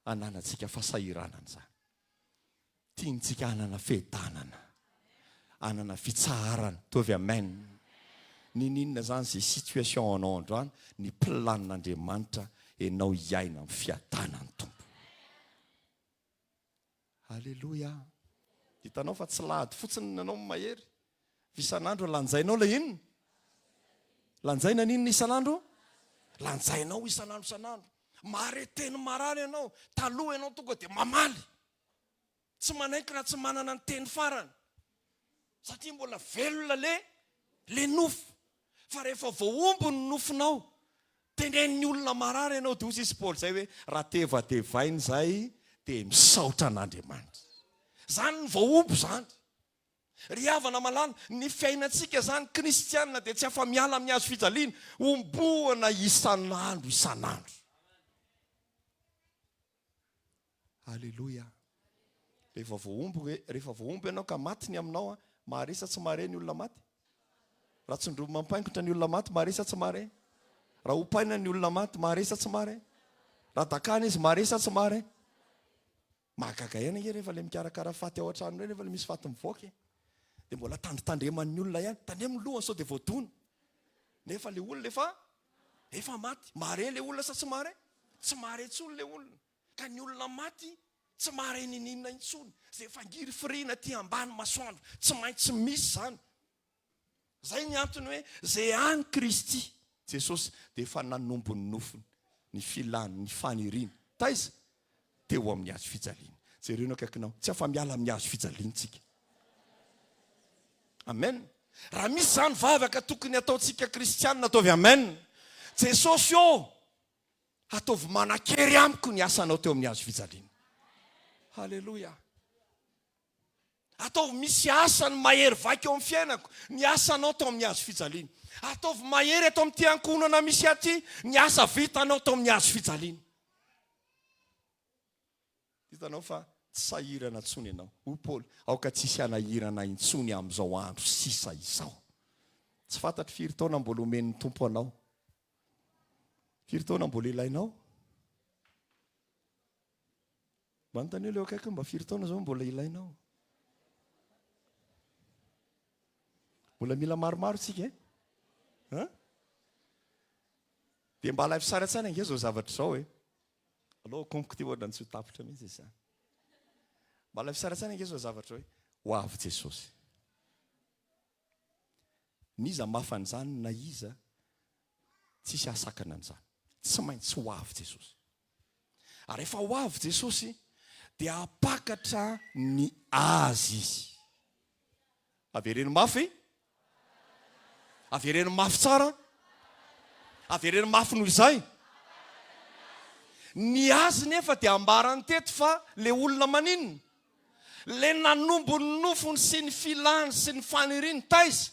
hananantsika fahasahiranana izany. Tiantsika hanana fiadanana, hanana fitsaharana. Ataovy amen. Niniana izany izay situation anao androany, ny planin'Andriamanitra ianao hiaina amin'ny fiadanan'ny Tompo. Aleloia. Hitanao fa tsy lahady fotsiny ny anao no mahery. Fa isan'andro lanjainao ilay inona? Lanjaina ny inona isan'andro? Lanjainao isan'andro isan'andro. Mahare teny marary ianao. Taloha ianao tonga dia mamaly. Tsy manaiky raha tsy manana ny teny farany. Satria mbola velona le le nofo. Fa rehefa voahombo ny nofonao, tenenin'ny olona marary ianao, dia hoy sisy Paoly izay hoe, raha tevatevaina izay dia misaotra an'Andriamanitra. Izany ny voahombo izany. Ry havana malala, ny fiainantsika izany kristiana dia tsy afa-miala amin'ny hazo fijaliana, homboana isan'andro isan'andro. Aleloia. Rehefa voahombo re, rehefa voahombo ianao ka maty ny aminao an, mahare sa tsy mahare ny olona maty? Raha tsindromy mampaingotra ny olona maty, mahare sa tsy mahare? Raha ompaina ny olona maty, mahare sa tsy mahare? Raha dakana izy, mahare sa tsy mahare? Mahagaga ihany ange rehefa le mikarakara faty ao an-trano ireny, rehefa le misy faty mivoaka e. Dia mbola tandrintandreman'ny olona ihany, tandremo ny lohany sao dia voadona. Nefa le olona efa efa maty. Mahare le olona sa tsy mahare? Tsy mahare intsony le olona. Ka ny olona maty tsy mahare niniana intsony. Izay fangirifiriana aty ambany masoandro. Tsy maintsy misy izany. Izay ny antony hoe izay any Kristy Jesosy dia efa nanombo ny nofony, ny filany, ny faniriany. Taiza? Teo amin'ny hazo fijaliana. Jereo ny akaikinao. Tsy afa-miala amin'ny hazo fijaliana tsika. Amen. Raha misy izany vavaka tokony hataontsika kristianina ataovy amen. Jesosy ô! Ataovy manan-kery amiko ny asanao teo amin'ny hazo fijaliana. Haleloia. Ataovy misy asany mahery vaika eo amin'ny fiainako ny asanao teo amin'ny hazo fijaliana. Ataovy mahery eto amin'ity ankohonana misy ahy ity ny asa vitanao teo amin'ny hazo fijaliana. Hitanao fa tsy sahirana intsony ianao. Hoy Paoly, Aoka tsy hisy hanahirana intsony amin'izao andro sisa izao. Tsy fantatro firy taona mbola omen'ny Tompo anao. Firy taona mbola ilainao? Mba anontanio ilay eo akaiky mba firy taona izao mbola ilainao? Mbola mila maromaro tsika e? Hein? Dia mba alaivo sary an-tsaina ange izao zavatra izao e. Aleo akomboko ity ohatran'ny tsy ho tapitra mihitsy izy izany. Mba alaivo sary an-tsaina ange izao zavatra hoe ho avy Jesosy. N'iza mafy an'izany na iza, tsisy hahasakana an'izany. Tsy maintsy ho avy Jesosy. Ary rehefa ho avy Jesosy, dia hampakatra ny Azy Izy. Avereno mafy. Avereno mafy tsara. Avereno mafy noho izay. Ny azy nefa dia ambarany teto fa le olona maninona? Le nanombo ny nofony sy ny filany sy ny faniriany taiza?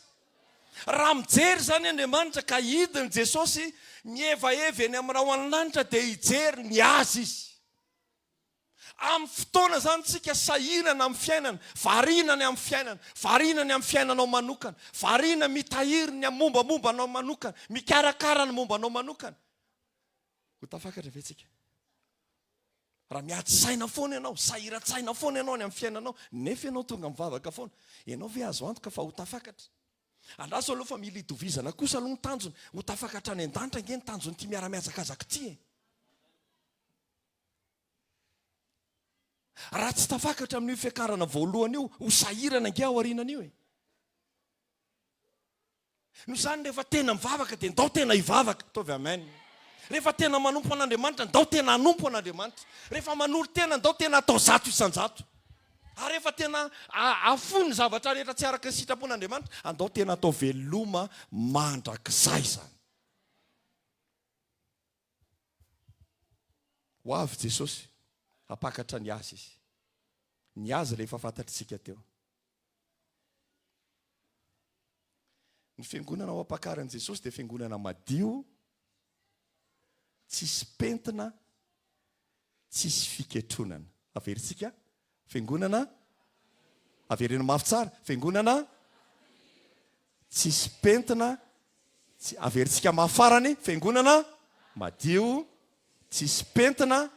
Raha mijery izany Andriamanitra ka hidiny Jesosy mihevaheva eny amin'ny rahon'ny lanitra dia hijery ny azy izy. Amin'ny fotoana izany tsika sahirana amin'ny fiainana, variana ny amin'ny fiainana, variana ny amin'ny fiainanao manokana, variana mitahiry ny mombamomba anao manokana, mikarakara ny momba anao manokana. Ho tafakatra ve tsika? Raha miady saina foana ianao, sahiran-tsaina foana ianao any amin'ny fiainanao, nefa ianao tonga mivavaka foana, ianao ve azo antoka fa ho tafakatra? Andraso aloha fa mila itovizana kosa aloha ny tanjona, ho tafakatra any an-danitra ange ny tanjon'ity miara-mihazakazaka ity e! Raha tsy tafakatra amin'io fiakarana voalohany io, ho sahirana ange aorianan'io e! Noho izany rehefa tena mivavaka dia ndao tena hivavaka. Ataovy amen. Rehefa tena manompo an'Andriamanitra, ndao tena hanompo an'Andriamanitra. Rehefa manolo-tena, ndao tena atao 100%. Ary rehefa tena afoy ny zavatra rehetra tsy araka ny sitrapon'Andriamanitra, andao tena atao veloma mandrakizay izany. Ho avy Jesosy, hampakatra ny Azy Izy. Ny Azy ilay efa fantatr'isika teo. Ny fiangonana ho ampakarin'i Jesosy dia fiangonana madio, tsisy pentina, tsisy fiketronana. Averintsika, fiangonana, avereno mafy tsara, fiangonana tsisy pentina, tsy, averintsika mafy farany, fiangonana madio, tsisy pentina,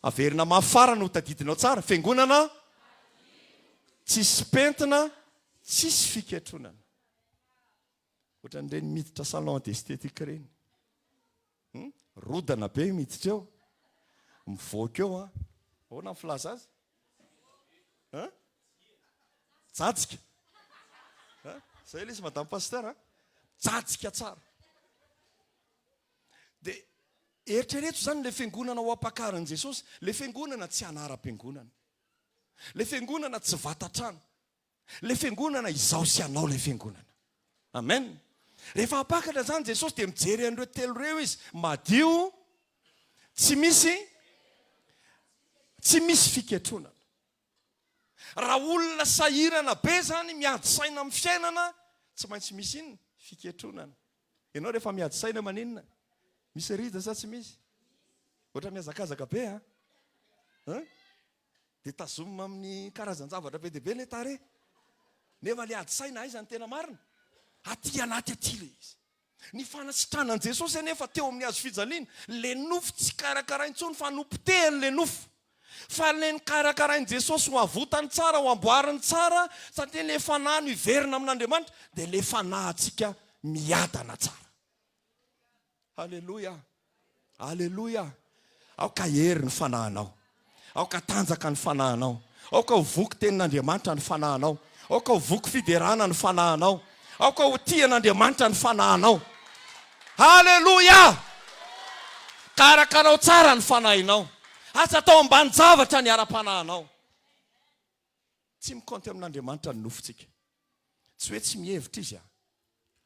Averina mafy farany ho tadidinao tsara, fiangonana tsisy pentina, tsisy fiketronana. Ohatran'ireny miditra salon d'esthétique ireny. Hmm? Rodana be miditra eo. Mivoaka eo an. Ahoana ny filaza azy? Hein? Jajika. Hein? Zay ilay izy madame pasteur an. Jajika tsara. Dia eritrereto izany ilay fiangonana ho ampakarin'i Jesosy, ilay fiangonana tsy anaram-piangonana, ilay fiangonana tsy vatan-trano, ilay fiangonana izaho sy ianao ilay fiangonana. Amen. Rehefa hampakatra izany Jesosy dia mijery an'ireo telo ireo izy, madio, tsy misy tsy misy fiketronana. Raha olona sahirana be izany miady saina amin'ny fiainana, tsy maintsy misy inona? Fiketronana. Ianao rehefa miady saina maninona? Misy rija sa tsy misy? Ohatra mihazakazaka be an? Hein? Dia tazomina amin'ny karazan-javatra be dia be ilay tarehy. Nefa ilay ady saina aiza ny tena marina? Aty anaty aty ilay izy. Ny fanasitranan'i Jesosy anefa teo amin'ny hazo fijaliana, ilay nofo tsy karakarainy intsony fa nopotehiny ilay nofo. Fa ilay nokarakarain'i Jesosy ho avotany tsara, ho amboariny tsara, satria ilay fanahy no hiverina amin'Andriamanitra, dia ilay fanahintsika miadana tsara. Aleloia! Aleloia! Aoka hahery ny fanahinao. Aoka hatanjaka ny fanahinao. Aoka ho voky tenin'Andriamanitra ny fanahinao. Aoka ho voky fiderana ny fanahinao. Aoka ho tia an'Andriamanitra ny fanahinao. Aleloia! Karakarao tsara ny fanahinao. Aza atao ambanin-javatra ny ara-panahinao. Tsy mikaonty amin'Andriamanitra ny nofontsika. Tsy hoe tsy mihevitra Izy a!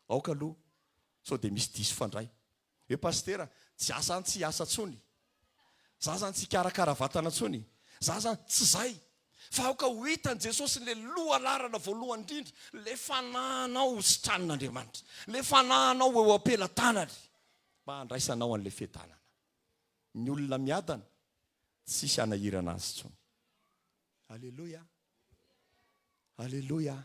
Aoka aloha sao dia misy diso fandray. Hoe pasitera, za zany tsy hiasa tsony. Za zany tsy hikarakara vatana tsony. Za zany, tsy zay. Fa aoka ho hitan'i Jesosy le lohalarana voalohany indrindra, le fanahinao ho sitranin'Andriamanitra. Le fanahinao ho eo am-pelatanany mba handraisanao an'le fiadanana. Ny olona miadana, tsisy hanahirana azy tsony. Aleloia! Aleloia!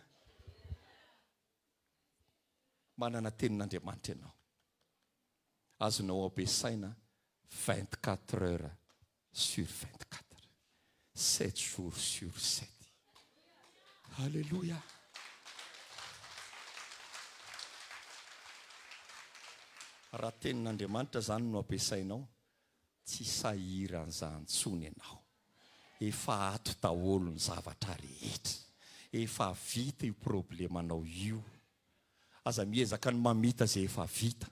Manana tenin'Andriamanitra ianao. Azonao ampiasaina 24 heures sur 24. Sept jours sur sept. Aleloia! Raha tenin'Andriamanitra izany no ampiasainao, Tsy sahiran'izany intsony ianao. Efa ato daholo ny zavatra rehetra. Efa vita io problemanao io. Aza miezaka ny mamita izay efa vita.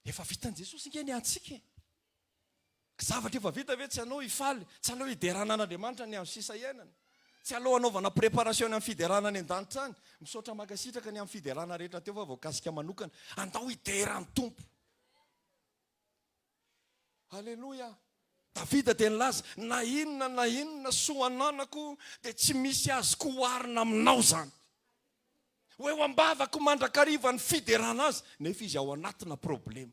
Efa vitan'i Jesosy ange ny antsika e! Zavatra efa vita ve tsy aleo hifaly, tsy aleo hiderana an'Andriamanitra ny andro sisa iainana? Tsy aleo hanaovana préparation ny amin'ny fiderana any an-danitra any? Misaotra mankasitraka ny amin'ny fiderana rehetra teo fa voakasika manokana. Andao hidera ny Tompo. Aleloia! Davida dia nilaza, na inona na inona soa ananako dia tsy misy azoko oharina aminao izany. Ho eo am-bavako mandrakariva ny fiderana azy, nefa izy ao anatina problema.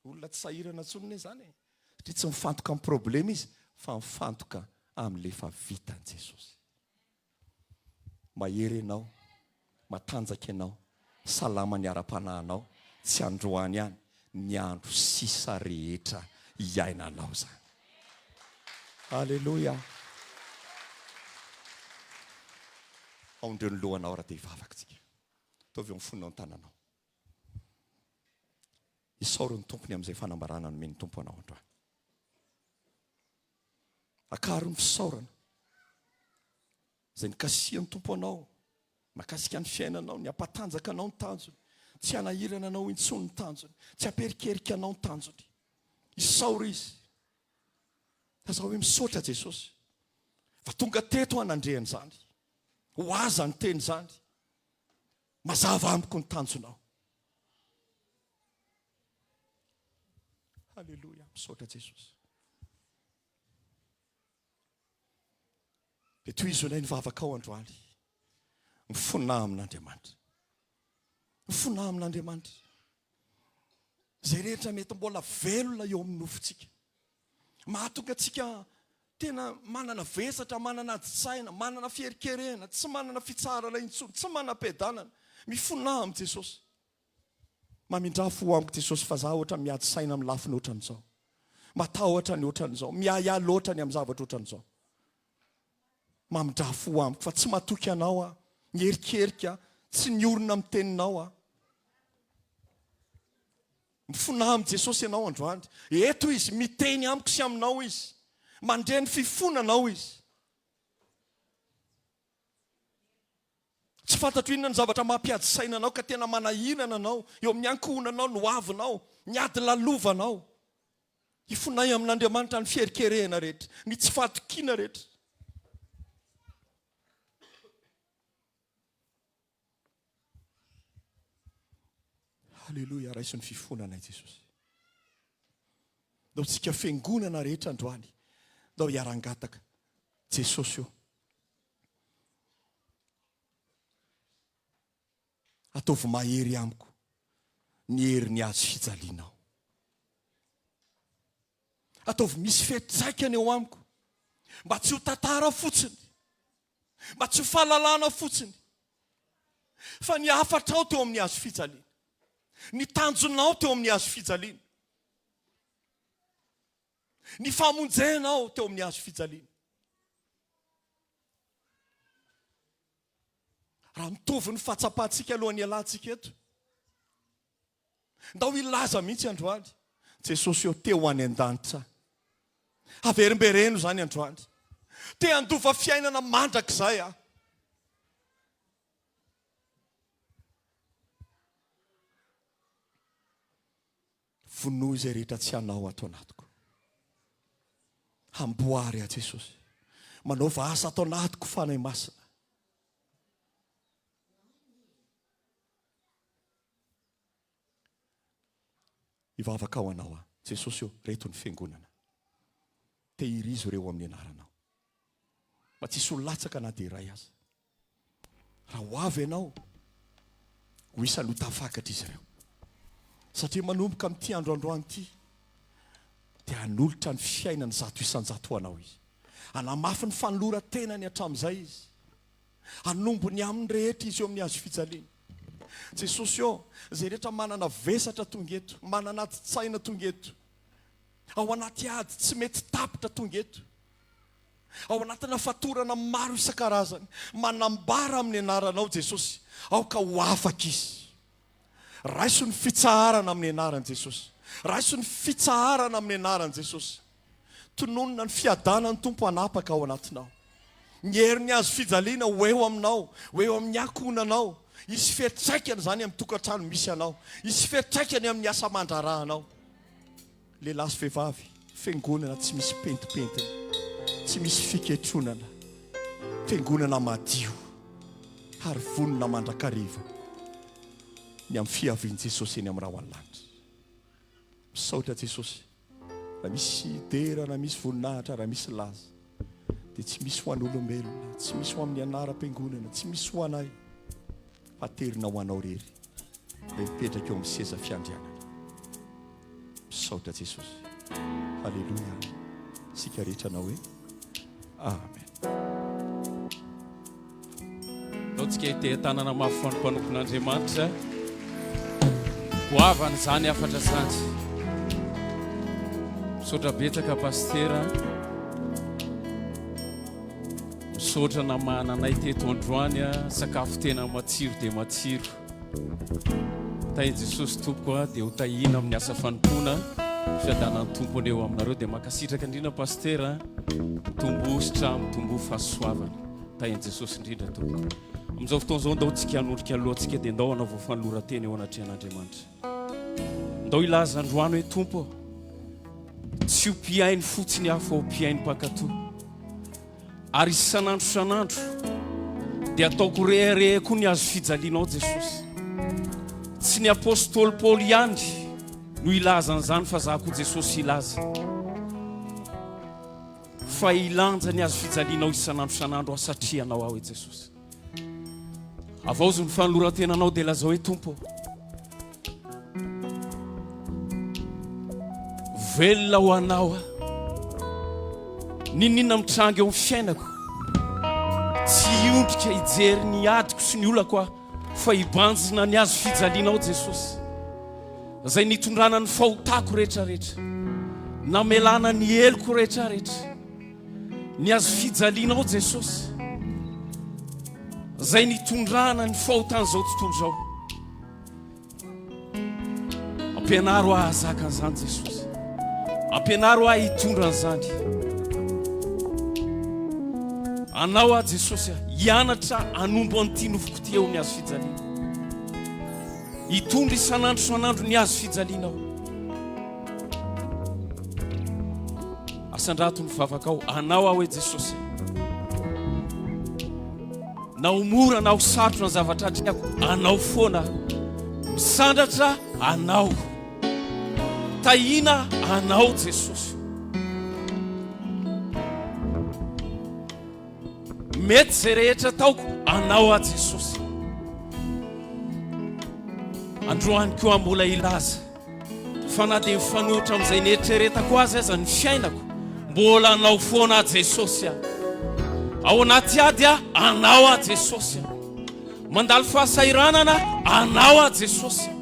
Olona tsy sahirana intsony anie izany e! Satria tsy mifantoka amin'ny problema izy fa mifantoka amin'ilay efa vitan'i Jesosy. Mahery ianao, matanjaka ianao, salama ny ara-panahinao, tsy androany ihany, ny andro sisa rehetra iainanao izany. Aleloia! Aondreo ny lohanao raha te hivavaka tsika. Ataovy eo amin'ny fonao ny tananao. Isaory ny Tompo ny amin'izay fanambarana nomen'ny Tompo anao androany. Akaro ny fisaorana izay nikasihan'ny Tompo anao, mahakasika ny fiainanao, ny hampatanjaka anao ny tanjony, tsy hanahirana anao intsony ny tanjony, tsy hampierikerika anao ny tanjony. Isaory Izy. Lazao hoe misaotra Jesosy fa tonga teto aho nandre an'izany. Ho aza ny teny izany. Mazava amiko ny tanjonao. Haleloia, misaotra Jesosy. Dia tohizo indray ny vavakao androany. Mifonà amin'Andriamanitra. Mifonà amin'Andriamanitra. Izay rehetra mety mbola velona eo amin'ny nofontsika. Mahatonga antsika tena manana vesatra, manana adin-tsaina, manana fiherikerehana, tsy manana fitsaharana intsony, tsy manam-piadanana. Mifonà amin'i Jesosy. Mamindrà fo amiko Jesosy fa za ohatra miady saina amin'ny lafiny ohatran'izao. Matahotra ny ohatran'izao, miahiahy loatra ny amin'ny zavatra ohatran'izao. Mamindrà fo amiko fa tsy matoky anao aho, miherikerika, tsy niorina amin'ny teninao aho. Mifonà amin'i Jesosy ianao androany. Eto Izy, miteny amiko sy aminao Izy. Mandre ny fifonanao Izy. Tsy fantatro inona ny zavatra mampiady saina anao ka tena manahirana anao eo amin'ny ankohonanao, ny hoavinao, ny ady lalovanao. Ifonay amin'Andriamanitra ny fiherikerehana rehetra, ny tsy fahatokiana rehetra. Haleloia, raiso ny fifonanay Jesosy. Ndao tsika fiangonana rehetra androany, ndao hiara-hangataka Jesosy ô. Ataovy mahery amiko ny herin'ny hazo fijalianao. Ataovy misy fiantraikany eo amiko mba tsy ho tantara fotsiny, mba tsy ho fahalalana fotsiny, fa ny hafatrao teo amin'ny hazo fijaliana, ny tanjonao teo amin'ny hazo fijaliana, ny famonjenao teo amin'ny hazo fijaliana. Raha mitovy ny fahatsapantsika alohan'ny hialantsika eto, Ndao hilaza mihitsy androany, Jesosy ô, te ho any an-danitra aho. Averimbereno izany androany. Te handova fiainana mandrakizay aho. Vonoy izay rehetra tsy anao ato anatiko. Hamboary aho Jesosy. Manaova asa ato anatiko Fanahy Masina. Hivavaka ho anao aho. Jesosy ô, reto ny fiangonana. Tehirizo ireo amin'ny anaranao. Mba tsy hisy ho latsaka na dia iray aza. Raha ho avy ianao, ho isan'ny ho tafakatra izy ireo. Satria manomboka amin'ity andro androany ity, dia hanolotra ny fiainany 100% ho anao izy. Hanamafy ny fanoloran-tenany hatramin'izay izy. Hanombo ny aminy rehetra izy eo amin'ny hazo fijaliana. Jesosy ô, izay rehetra manana vesatra tonga eto, manana adin-tsaina tonga eto, ao anaty ady tsy mety tapitra tonga eto, ao anatina fatorana maro isan-karazany, manambara amin'ny anaranao Jesosy, aoka ho afaka izy. Raiso ny fitsaharana amin'ny anaran'i Jesosy. Raiso ny fitsaharana amin'ny anaran'i Jesosy. Tononina ny fiadanan'ny Tompo hanapaka ao anatinao. Ny herin'ny hazo fijaliana ho eo aminao, ho eo amin'ny ankohonanao. Hisy fiantraikany izany amin'ny tokantrano misy anao. Hisy fiantraikany amin'ny asa aman-draharahanao. Lehilahy sy vehivavy, fiangonana tsy misy pentimpentina, tsy misy fiketronana, fiangonana madio ary vonona mandrakariva ny amin'ny fiavian'i Jesosy eny amin'ny rahona lanitra. Misaotra Jesosy. Raha misy dera, raha misy voninahitra, raha misy laza, dia tsy misy ho an'olombelona, tsy misy ho amin'ny anaram-piangonana, tsy misy ho anay, fa aterina ho anao rery, ilay mipetraka eo amin'ny seza fiandrianana. Misaotra Jesosy. Haleloia. Isika rehetra hanao hoe Amen. Ndao tsika hiteha-tanana mafy ho an'ny mpanompon'Andriamanitra. Goavana izany hafatra izany. Misaotra betsaka Pasitera. Misaotra namahana anay teto androany. Sakafo tena matsiro dia matsiro. Tahin'i Jesosy tompoko a, dia ho tahiana amin'ny asa fanompoana. Fiadanan'ny Tompo anie ho aminareo. Dia mankasitraka indrindra Pasitera. Mitomboa sitraha, mitomboa fahasoavana. Tahin'i Jesosy indrindra tompoko. Amin'izao fotoana izao ndao tsika hanondrika ny lohantsika dia ndao hanao fanoloran-tena eo anatrehan'Andriamanitra. Ndao hilaza androany hoe Tompo ô, tsy ho mpihaino fotsiny aho fa ho mpihaino mpankatò. Ary isan'andro isan'andro dia ataoko rehareha koa ny hazo fijalianao Jesosy. Tsy ny apostoly Paoly ihany no hilaza an'izany fa za koa Jesosy hilaza. Fa hilanja ny hazo fijalianao isan'andro isan'andro aho satria anao aho e Jesosy. Avaozy ny fanoloran-tenanao dia lazao hoe Tompo ô. Velona ho anao aho. N'inon'inona mitranga eo amin'ny fiainako, tsy hiondrika hijery ny adiko sy ny olako aho fa hibanjina ny hazo fijalianao Jesosy. Izay nitondrana ny fahotako rehetrarehetra, namelana ny heloko rehetrarehetra, ny hazo fijalianao Jesosy, izay nitondrana ny fahotan'izao tontolo izao. Ampianaro ahy hahazaka an'izany Jesosy. Ampianaro ahy hitondra an'izany. Anao aho Jesosy hianatra hanombo an'ity nofoko ity eo amin'ny hazo fijaliana. Hitondra isan'andro isan'andro ny hazo fijalianao. Asandrato ny vavakao. Anao aho hoe Jesosy. Na ho mora na ho sarotra ny zavatra atrehako, anao foana aho. Misandratra anao. Tahiana anao Jesosy. Mety izay rehetra ataoko, anao aho Jesosy. Androany koa mbola hilaza fa na dia mifanohitra amin'izay nieritreretako azy aza ny fiainako, mbola anao foana aho Jesosy a. Ao anaty ady aho, anao aho Jesosy a. Mandalo fahasahiranana, anao aho Jesosy a.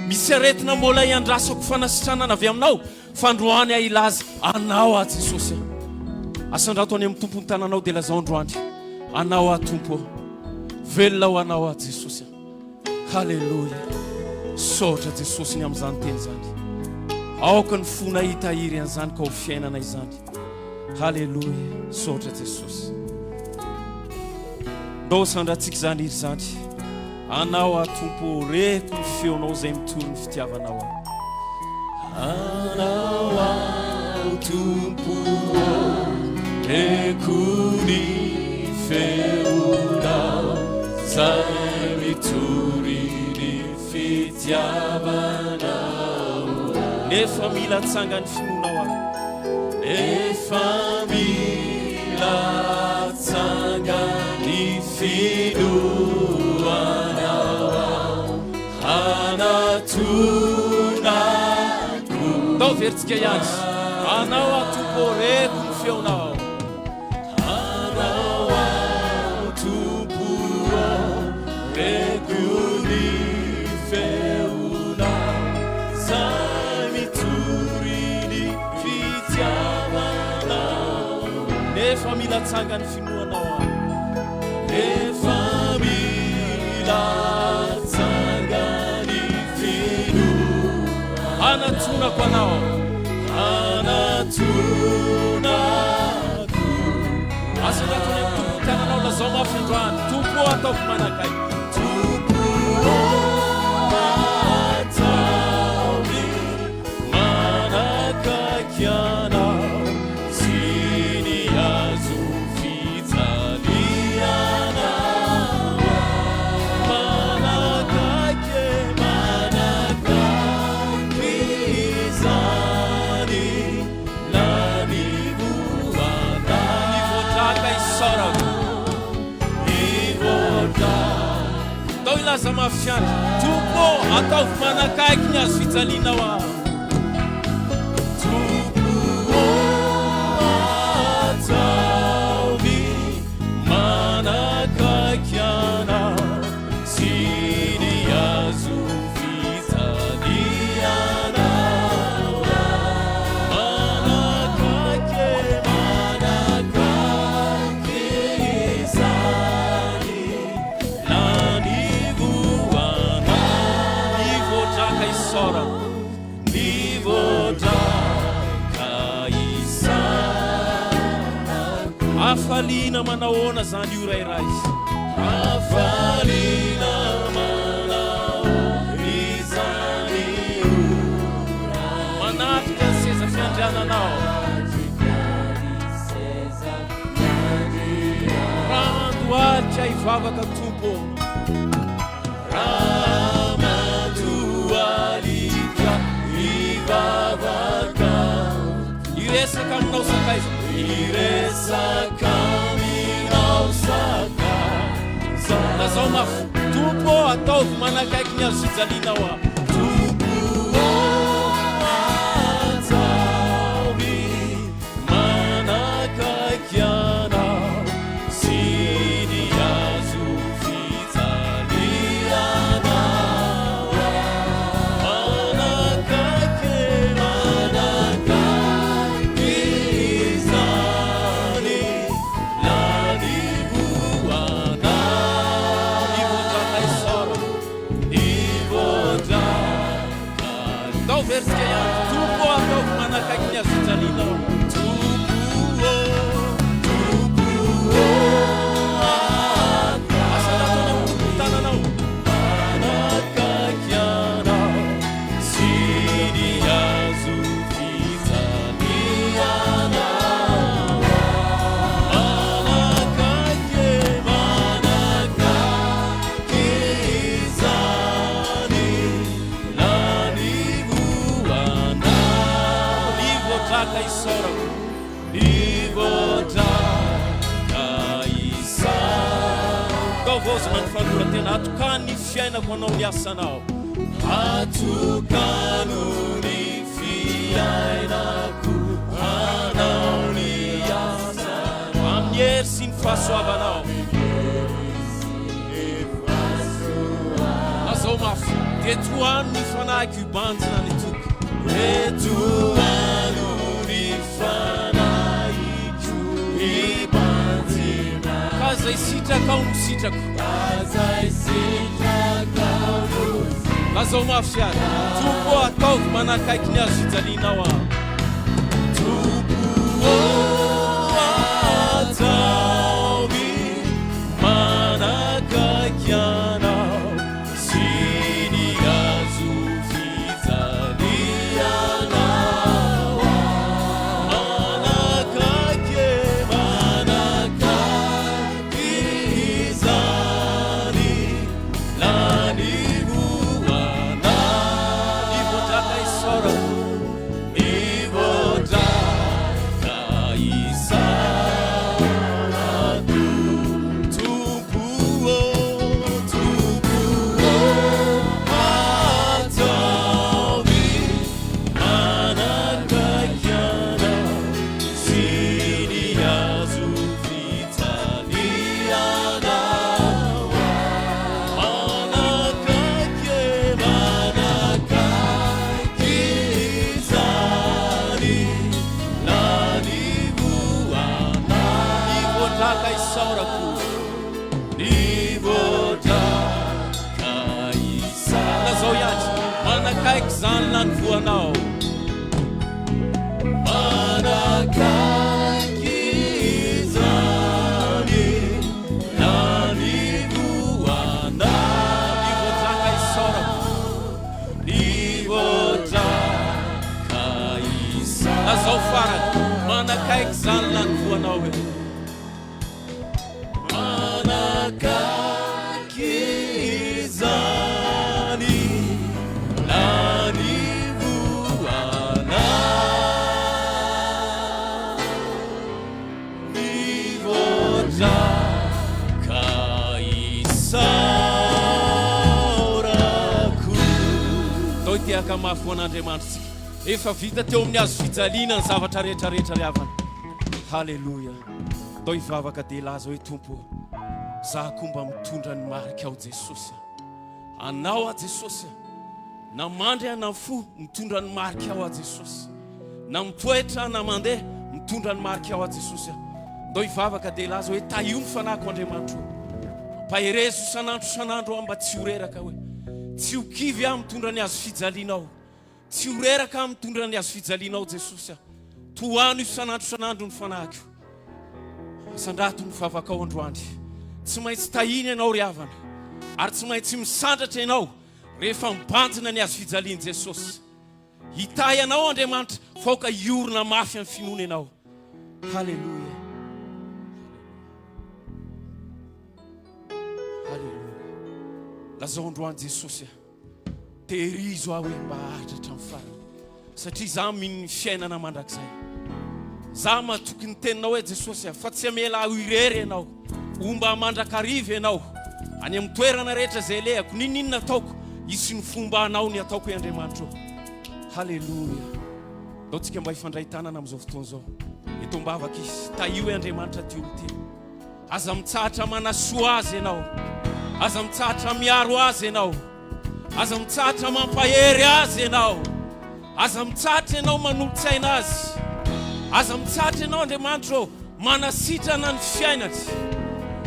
Misy aretina mbola iandrasako fanasitranana avy aminao, Fandroany aho hilaza Anao aho Jesosy a. Asandrato any amin'ny Tompo ny tananao dia lazao androany Anao aho Tompo ô. Velona ho Anao aho Jesosy a. Haleloia. Misaotra Jesosy ny amin'izany teny izany. Aoka ny fonay hitahiry an'izany ka ho fiainana izany. Haleloia. Misaotra Jesosy. Ndao sandratsika izany hira izany. Anao aho Tompo ô, reko ny feonao izay mitory ny fitiavanao ahy. Anao aho Tompo ô, reko ny feonao izay mitory ny fitiavanao. Nefa mila atsangan'ny finoanao aho. Nefa mila atsangan'ny finoanao aho hanatonako. Ndao averintsika ihany. Anao aho Tompo ô, reko ny feonao. Anao aho Tompo ô, reko ny feonao, zay mitory ny fitiavanao. Nefa mila atsangan'ny finoanao aho. Nefa mila atsangan'ny finoanao. Hanatonako anao. Hanatonako. Asandrato. androany. Tompo ô, ataovy manakaiky. Tompo ô, ataovy manakaiky Anao sy ny hazo fijaliana. Manakaiky e, manakaiky izany lanivoana. Nivoadraka isaorako, nivoadraka. Ndao hilaza mafy ihany, Tompo ô, ataovy manakaiky ny hazo fijalianao aho. Tompo ô, ataovy manakaiky Anao sy ny hazo fijalianao. Manakaiky e, manakaiky izany lanivoana. Nivoadraka isaorana. Nivoadraka isaorana. Hafaliana manahoana izany ora iray. Hafaliana manahoana izany ora. Manatrika ny seza fiandriananao. Raha handohalika hivavaka Tompo ô. Raha mandohalika hivavaka. Hiresaka aminao sakaiza. Hiresaka aminao sakaiza. Lazao mafy, Tompo ô, ataovy manakaiky ny hazo fijalianao aho. Tompo ô, ataovy Manakaiky Anao sy ny hazo fijaliana Manakaiky e, manakaiky izany lanivoana. Nivoadraka isaorana, nivoadraka. Ndao veritsika ihany. Tompo ô, ataovy manakaiky ny hazo fijalianao. Tompo ô, Tompo ô, asa nataony amin'ny Tompo ny tananao. Manakaiky Anao sy ny hazo fijalianao. Manakaiky e, manakaiky izany. Lanivoana. Nivoadraka isaorako. Nivoadraka isaorako. Ndao vaozina ny fanoloran-tena. Atokano ny fiainako hanao ny asanao. Atokano ny fiainako hanao ny asanao. Amin'ny hery sy ny fahasoavanao. Lazao mafy, Dia tohano ny fanahiko hibanjina ny toko. Dia tohano ny fanahiko hibanjina. Ka izay sitrakao no sitrako. Ka izay sitrakao no sitrako. Lazao mafy ary, Tompo ô, ataovy manakaiky ny hazo fijalianao aho. Tompo ô, ataovy manakaiky Anao sy ny hazo fijalianao Manakaiky e, manakaiky izany lanivoana. Nivoadraka isaorako. Nivoadraka isaorako. Tompo ô, Tompo ô, ataovy manakaiky Anao sy ny hazo fijalianao. Manakaiky e, manakaiky izany lanivoana. Nivoadraka isaorako, nivoadraka isaorako. Lazao ihany, manakaiky izany lanivoanao. Manakaiky izany. izany lanivoanao e. Manakaiky izany lanivoana. Mivoatra ka isaorako. Ndao hitehaka mafy ho an'Andriamanitra isika. Efa vita teo amin'ny hazo fijaliana ny zavatra rehetra rehetra ry havana. Haleloia. Ndao hivavaka dia hilaza hoe Tompo ô, za koa mba mitondra ny marikao Jesosy a. Anao aho Jesosy a. Na mandry aho na mifoha, mitondra ny marikao aho Jesosy. Na mitoetra aho na mandeha, mitondra ny marikao aho Jesosy a. Ndao hivavaka dia hilaza hoe tahio ny fanahiko Andriamanitro ô. Ampaherezo isan'andro isan'andro aho mba tsy ho reraka hoe. Tsy ho kivy aho mitondra ny hazo fijalianao. Tsy ho reraka aho mitondra ny hazo fijalianao Jesosy a. Tohano isan'andro isan'andro ny fanahiko. Asandrato ny vavakao androany. Tsy maintsy tahina ianao ry havana. Ary tsy maintsy misandratra ianao rehefa mibanjina ny hazo fijalian'i Jesosy. Hitahy anao Andriamanitra fa aoka hiorina mafy amin'ny finoana ianao. Haleloia. Haleloia. Lazao androany Jesosy a. Tehirizo aho hoe mba haharitra hatramin'ny farany, satria izaho mino ny fiainana mandrakizay. Izaho matoky ny teninao hoe Jesosy a, fa tsy hamela ahy ho irery ianao. Homba ahy mandrakariva ianao, any amin'ny toerana rehetra izay alehako, n'inon'inona ataoko, hisy ny fomba anao ny ataoko hoe Andriamanitra ô. Haleloia. Ndao tsika mba hifandray tanana amin'izao fotoana izao. Eto am-bavaka izy. Tahio hoe Andriamanitra ty olona ty. Aza mitsahatra manasoa azy ianao. Aza mitsahatra miaro azy ianao. Aza mitsahatra mampahery azy ianao. Aza mitsahatra ianao manolo-tsaina azy. Aza mitsahatra ianao Andriamanitra ô manasitrana ny fiainany.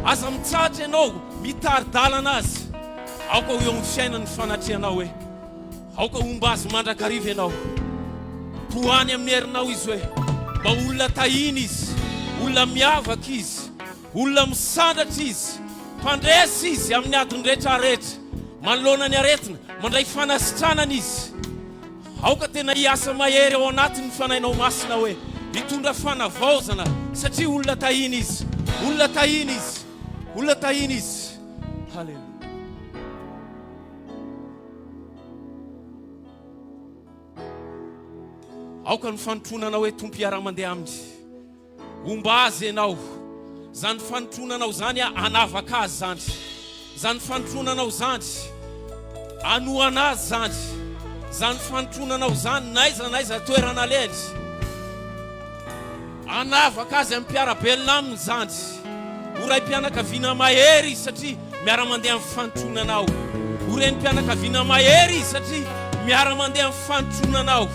Aza mitsahatra ianao mitari-dalana azy. Aoka ho eo amin'ny fiainany ny fanatrehanao hoe. Aoka homba azy mandrakariva ianao. Tohany amin'ny herinao izy hoe mba olona tahiana izy, olona miavaka izy, olona misandratra izy, mpandresy izy amin'ny adiny rehetra rehetra. Manoloana ny aretina, mandray fanasitranana izy. Aoka tena hiasa mahery ao anatiny ny Fanahinao Masina hoe hitondra fanavaozana satria olona tahiana izy, olona tahiana izy, olona tahiana izy. Haleloia. Aoka ny fanotronanao hoe Tompo hiara-mandeha aminy. Homba azy ianao. Izany fanotronanao izany hanavaka azy izany. Izany fanotronanao izany hanohana azy izany. Izany fanotronanao izany n'aiza n'aiza toerana alehany. Hanavaka azy amin'ny mpiara-belona aminy izany. Ho raim-pianakaviana mahery izy satria miara-mandeha amin'ny fanotronanao. Ho renim-pianakaviana mahery izy satria miara-mandeha amin'ny fanotronanao.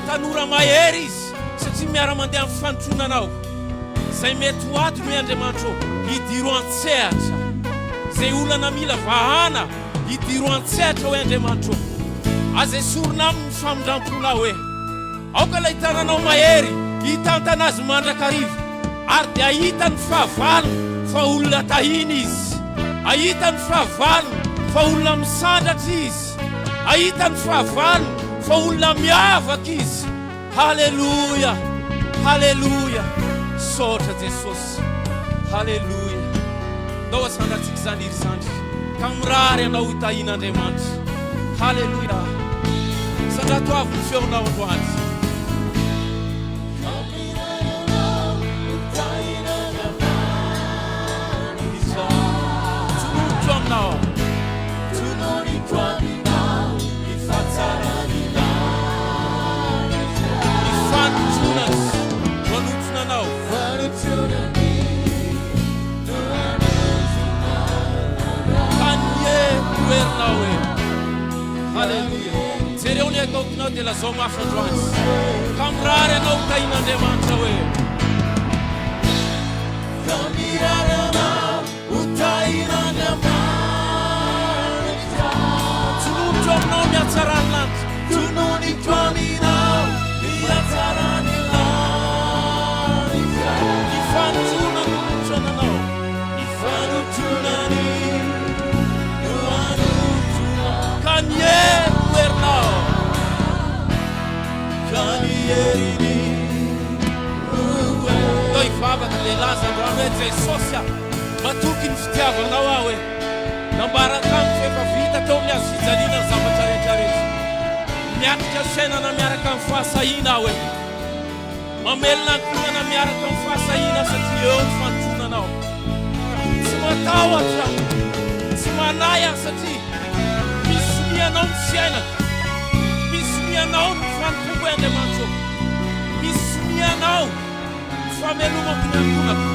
Tanora mahery izy satria miara-mandeha amin'ny fanotronanao. Izay mety ho ady no Andriamanitra ô, idiro an-tsehatra. Izay olana mila vahana, idiro an-tsehatra hoe Andriamanitra ô. Aza esorina aminy ny famindram-ponao hoe. Aoka ilay tananao mahery hitantana azy mandrakariva, ary dia hahita ny fahavalony fa olona tahina izy, hahita ny fahavalony fa olona misandratra izy, hahita ny fahavalony fa olona miavaka izy. Haleloia! Haleloia! Misaotra Jesosy. Haleloia! Ndao asandratsika izany ry zandry ka mirary anao ho tahian'Andriamanitra. Haleloia! Sandrato avo ny feonao androany. Tononiko aminao. Tononiko aminao ny fahatsaran'ny lanitra. Ny fanotronany no anotrona anao. Kanye toherinao e. Haleloia. Jereo ny akaokinao dia lazao mafy androany. Ka mirary anao ho tahin'Andriamanitra hoe. Ka mirary anao ho tahin'Andriamanitra. Tononiko aminao ny hatsaran'ny lanitra. Tononiko aminao ny hatsaran'ny lanitra. Ny fanotrona no notronanao. Ny fanotronany no anotrona. Ka ny hery no herinao. Ka ny heriny no herinao. hivavaka dia hilaza androany hoe, Jesosy a, matoky ny fitiavanao aho e. Nambara tamiko fa efa vita teo amin'ny hazo fijaliana ny zavatra rehetra rehetra. Miatrika fiainana miaraka amin'ny fahasahiana aho e. Mamelona ankohonana miaraka amin'ny fahasahiana satria eo ny fanotronanao. Tsy matahotra aho, tsy manahy aho satria misy sonia anao ny fiainako. Misy sonia anao ny fanompoako e Andriamanitra ô. Misy sonia anao ny famelomako ny ankohonako.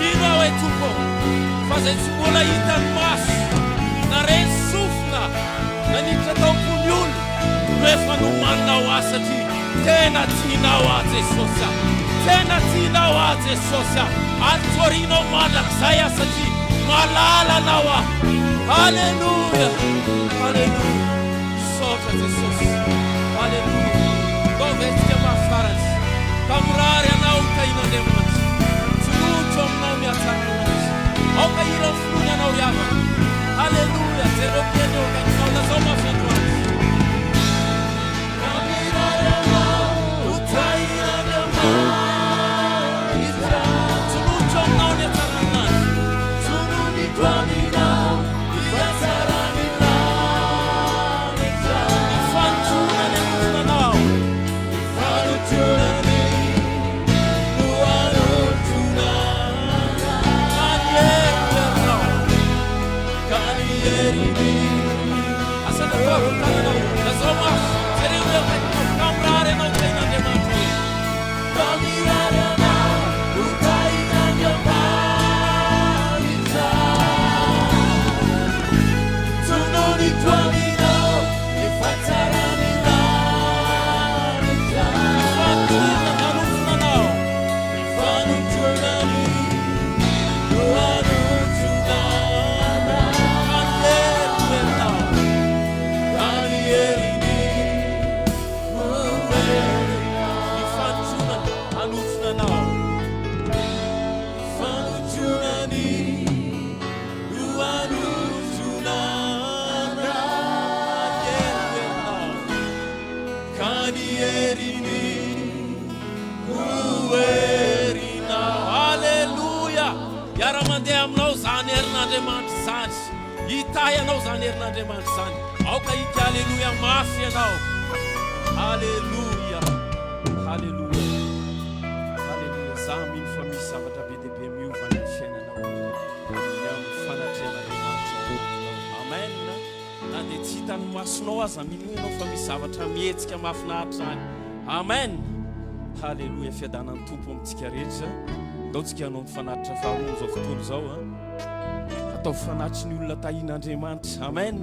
Mino aho e Tompo ô, fa izay tsy mbola hitan'ny maso, na ren'ny sofina, na niditra tao am-pon'ny olona, no efa nomaninao ahy satria tena tianao aho Jesosy a! Tena tianao aho Jesosy a! Ary tsy aorianao mandrakizay aho satria malala anao aho. Aleloia! Aleloia! Misaotra Jesosy. Aleloia! Ndao hetsika mafy farany. Ka mirary anao ho tahin'Andriamanitra. Toloto aminao ny hatsaran'Andriamanitra. Aoka hira ny finoana anao ry havana. Aleloia! Jereo kely eo akaikinao. Lazao mafy androany. Ka mirary anao ho tahin'Andriamanitra. Toloto aminao ny hatsaran'Andriamanitra. Toloto aminao ny hatsaran'Andriamanitra. Ny fanompoana ny anotona anao. Ny fanompoana ny no anotona Ka ny hery no herinao. Ka ny heriny. Asa nataoko ny tananao. Lazao mafy. Jereo eo akaikinao. Ka mirary anao ho tahin'Andriamanitra hoe. Ka mirary anao ho tahin'Andriamanitra. Tononiko aminao ny fahatsaran'ny lanitra. Ny fanompoana nanotrona anao. Ny fanompoana ny no anotrona anao. Ka ny hery no herinao. Ka ny heriny no herinao. Ny fanompoana hanotrona anao. Ny fanompoana ny no anotrona anao. Ka ny heriny no herinao. Aleloia! Hiara-mandeha aminao izany herin'Andriamanitra izany. Hitahy anao izany herin'Andriamanitra izany. Aoka hika aleloia mafy ianao. Aleloia! Aleloia! Aleloia! Za mino fa misy zavatra be dia be miova any amin'ny fiainanao ny amin'ny fanatrehan'Andriamanitra ao anatinao. Amen! Na dia tsy hitan'ny masonao aza, minoa ianao fa misy zavatra mihetsika mahafinaritra any. Amen! Haleloia! Fiadanan'ny Tompo amintsika rehetra. Ndao tsika hanao ny fanatitra faharoa amin'izao fotoana izao. Ataovy fanatitry ny olona tahian'Andriamanitra. Amen!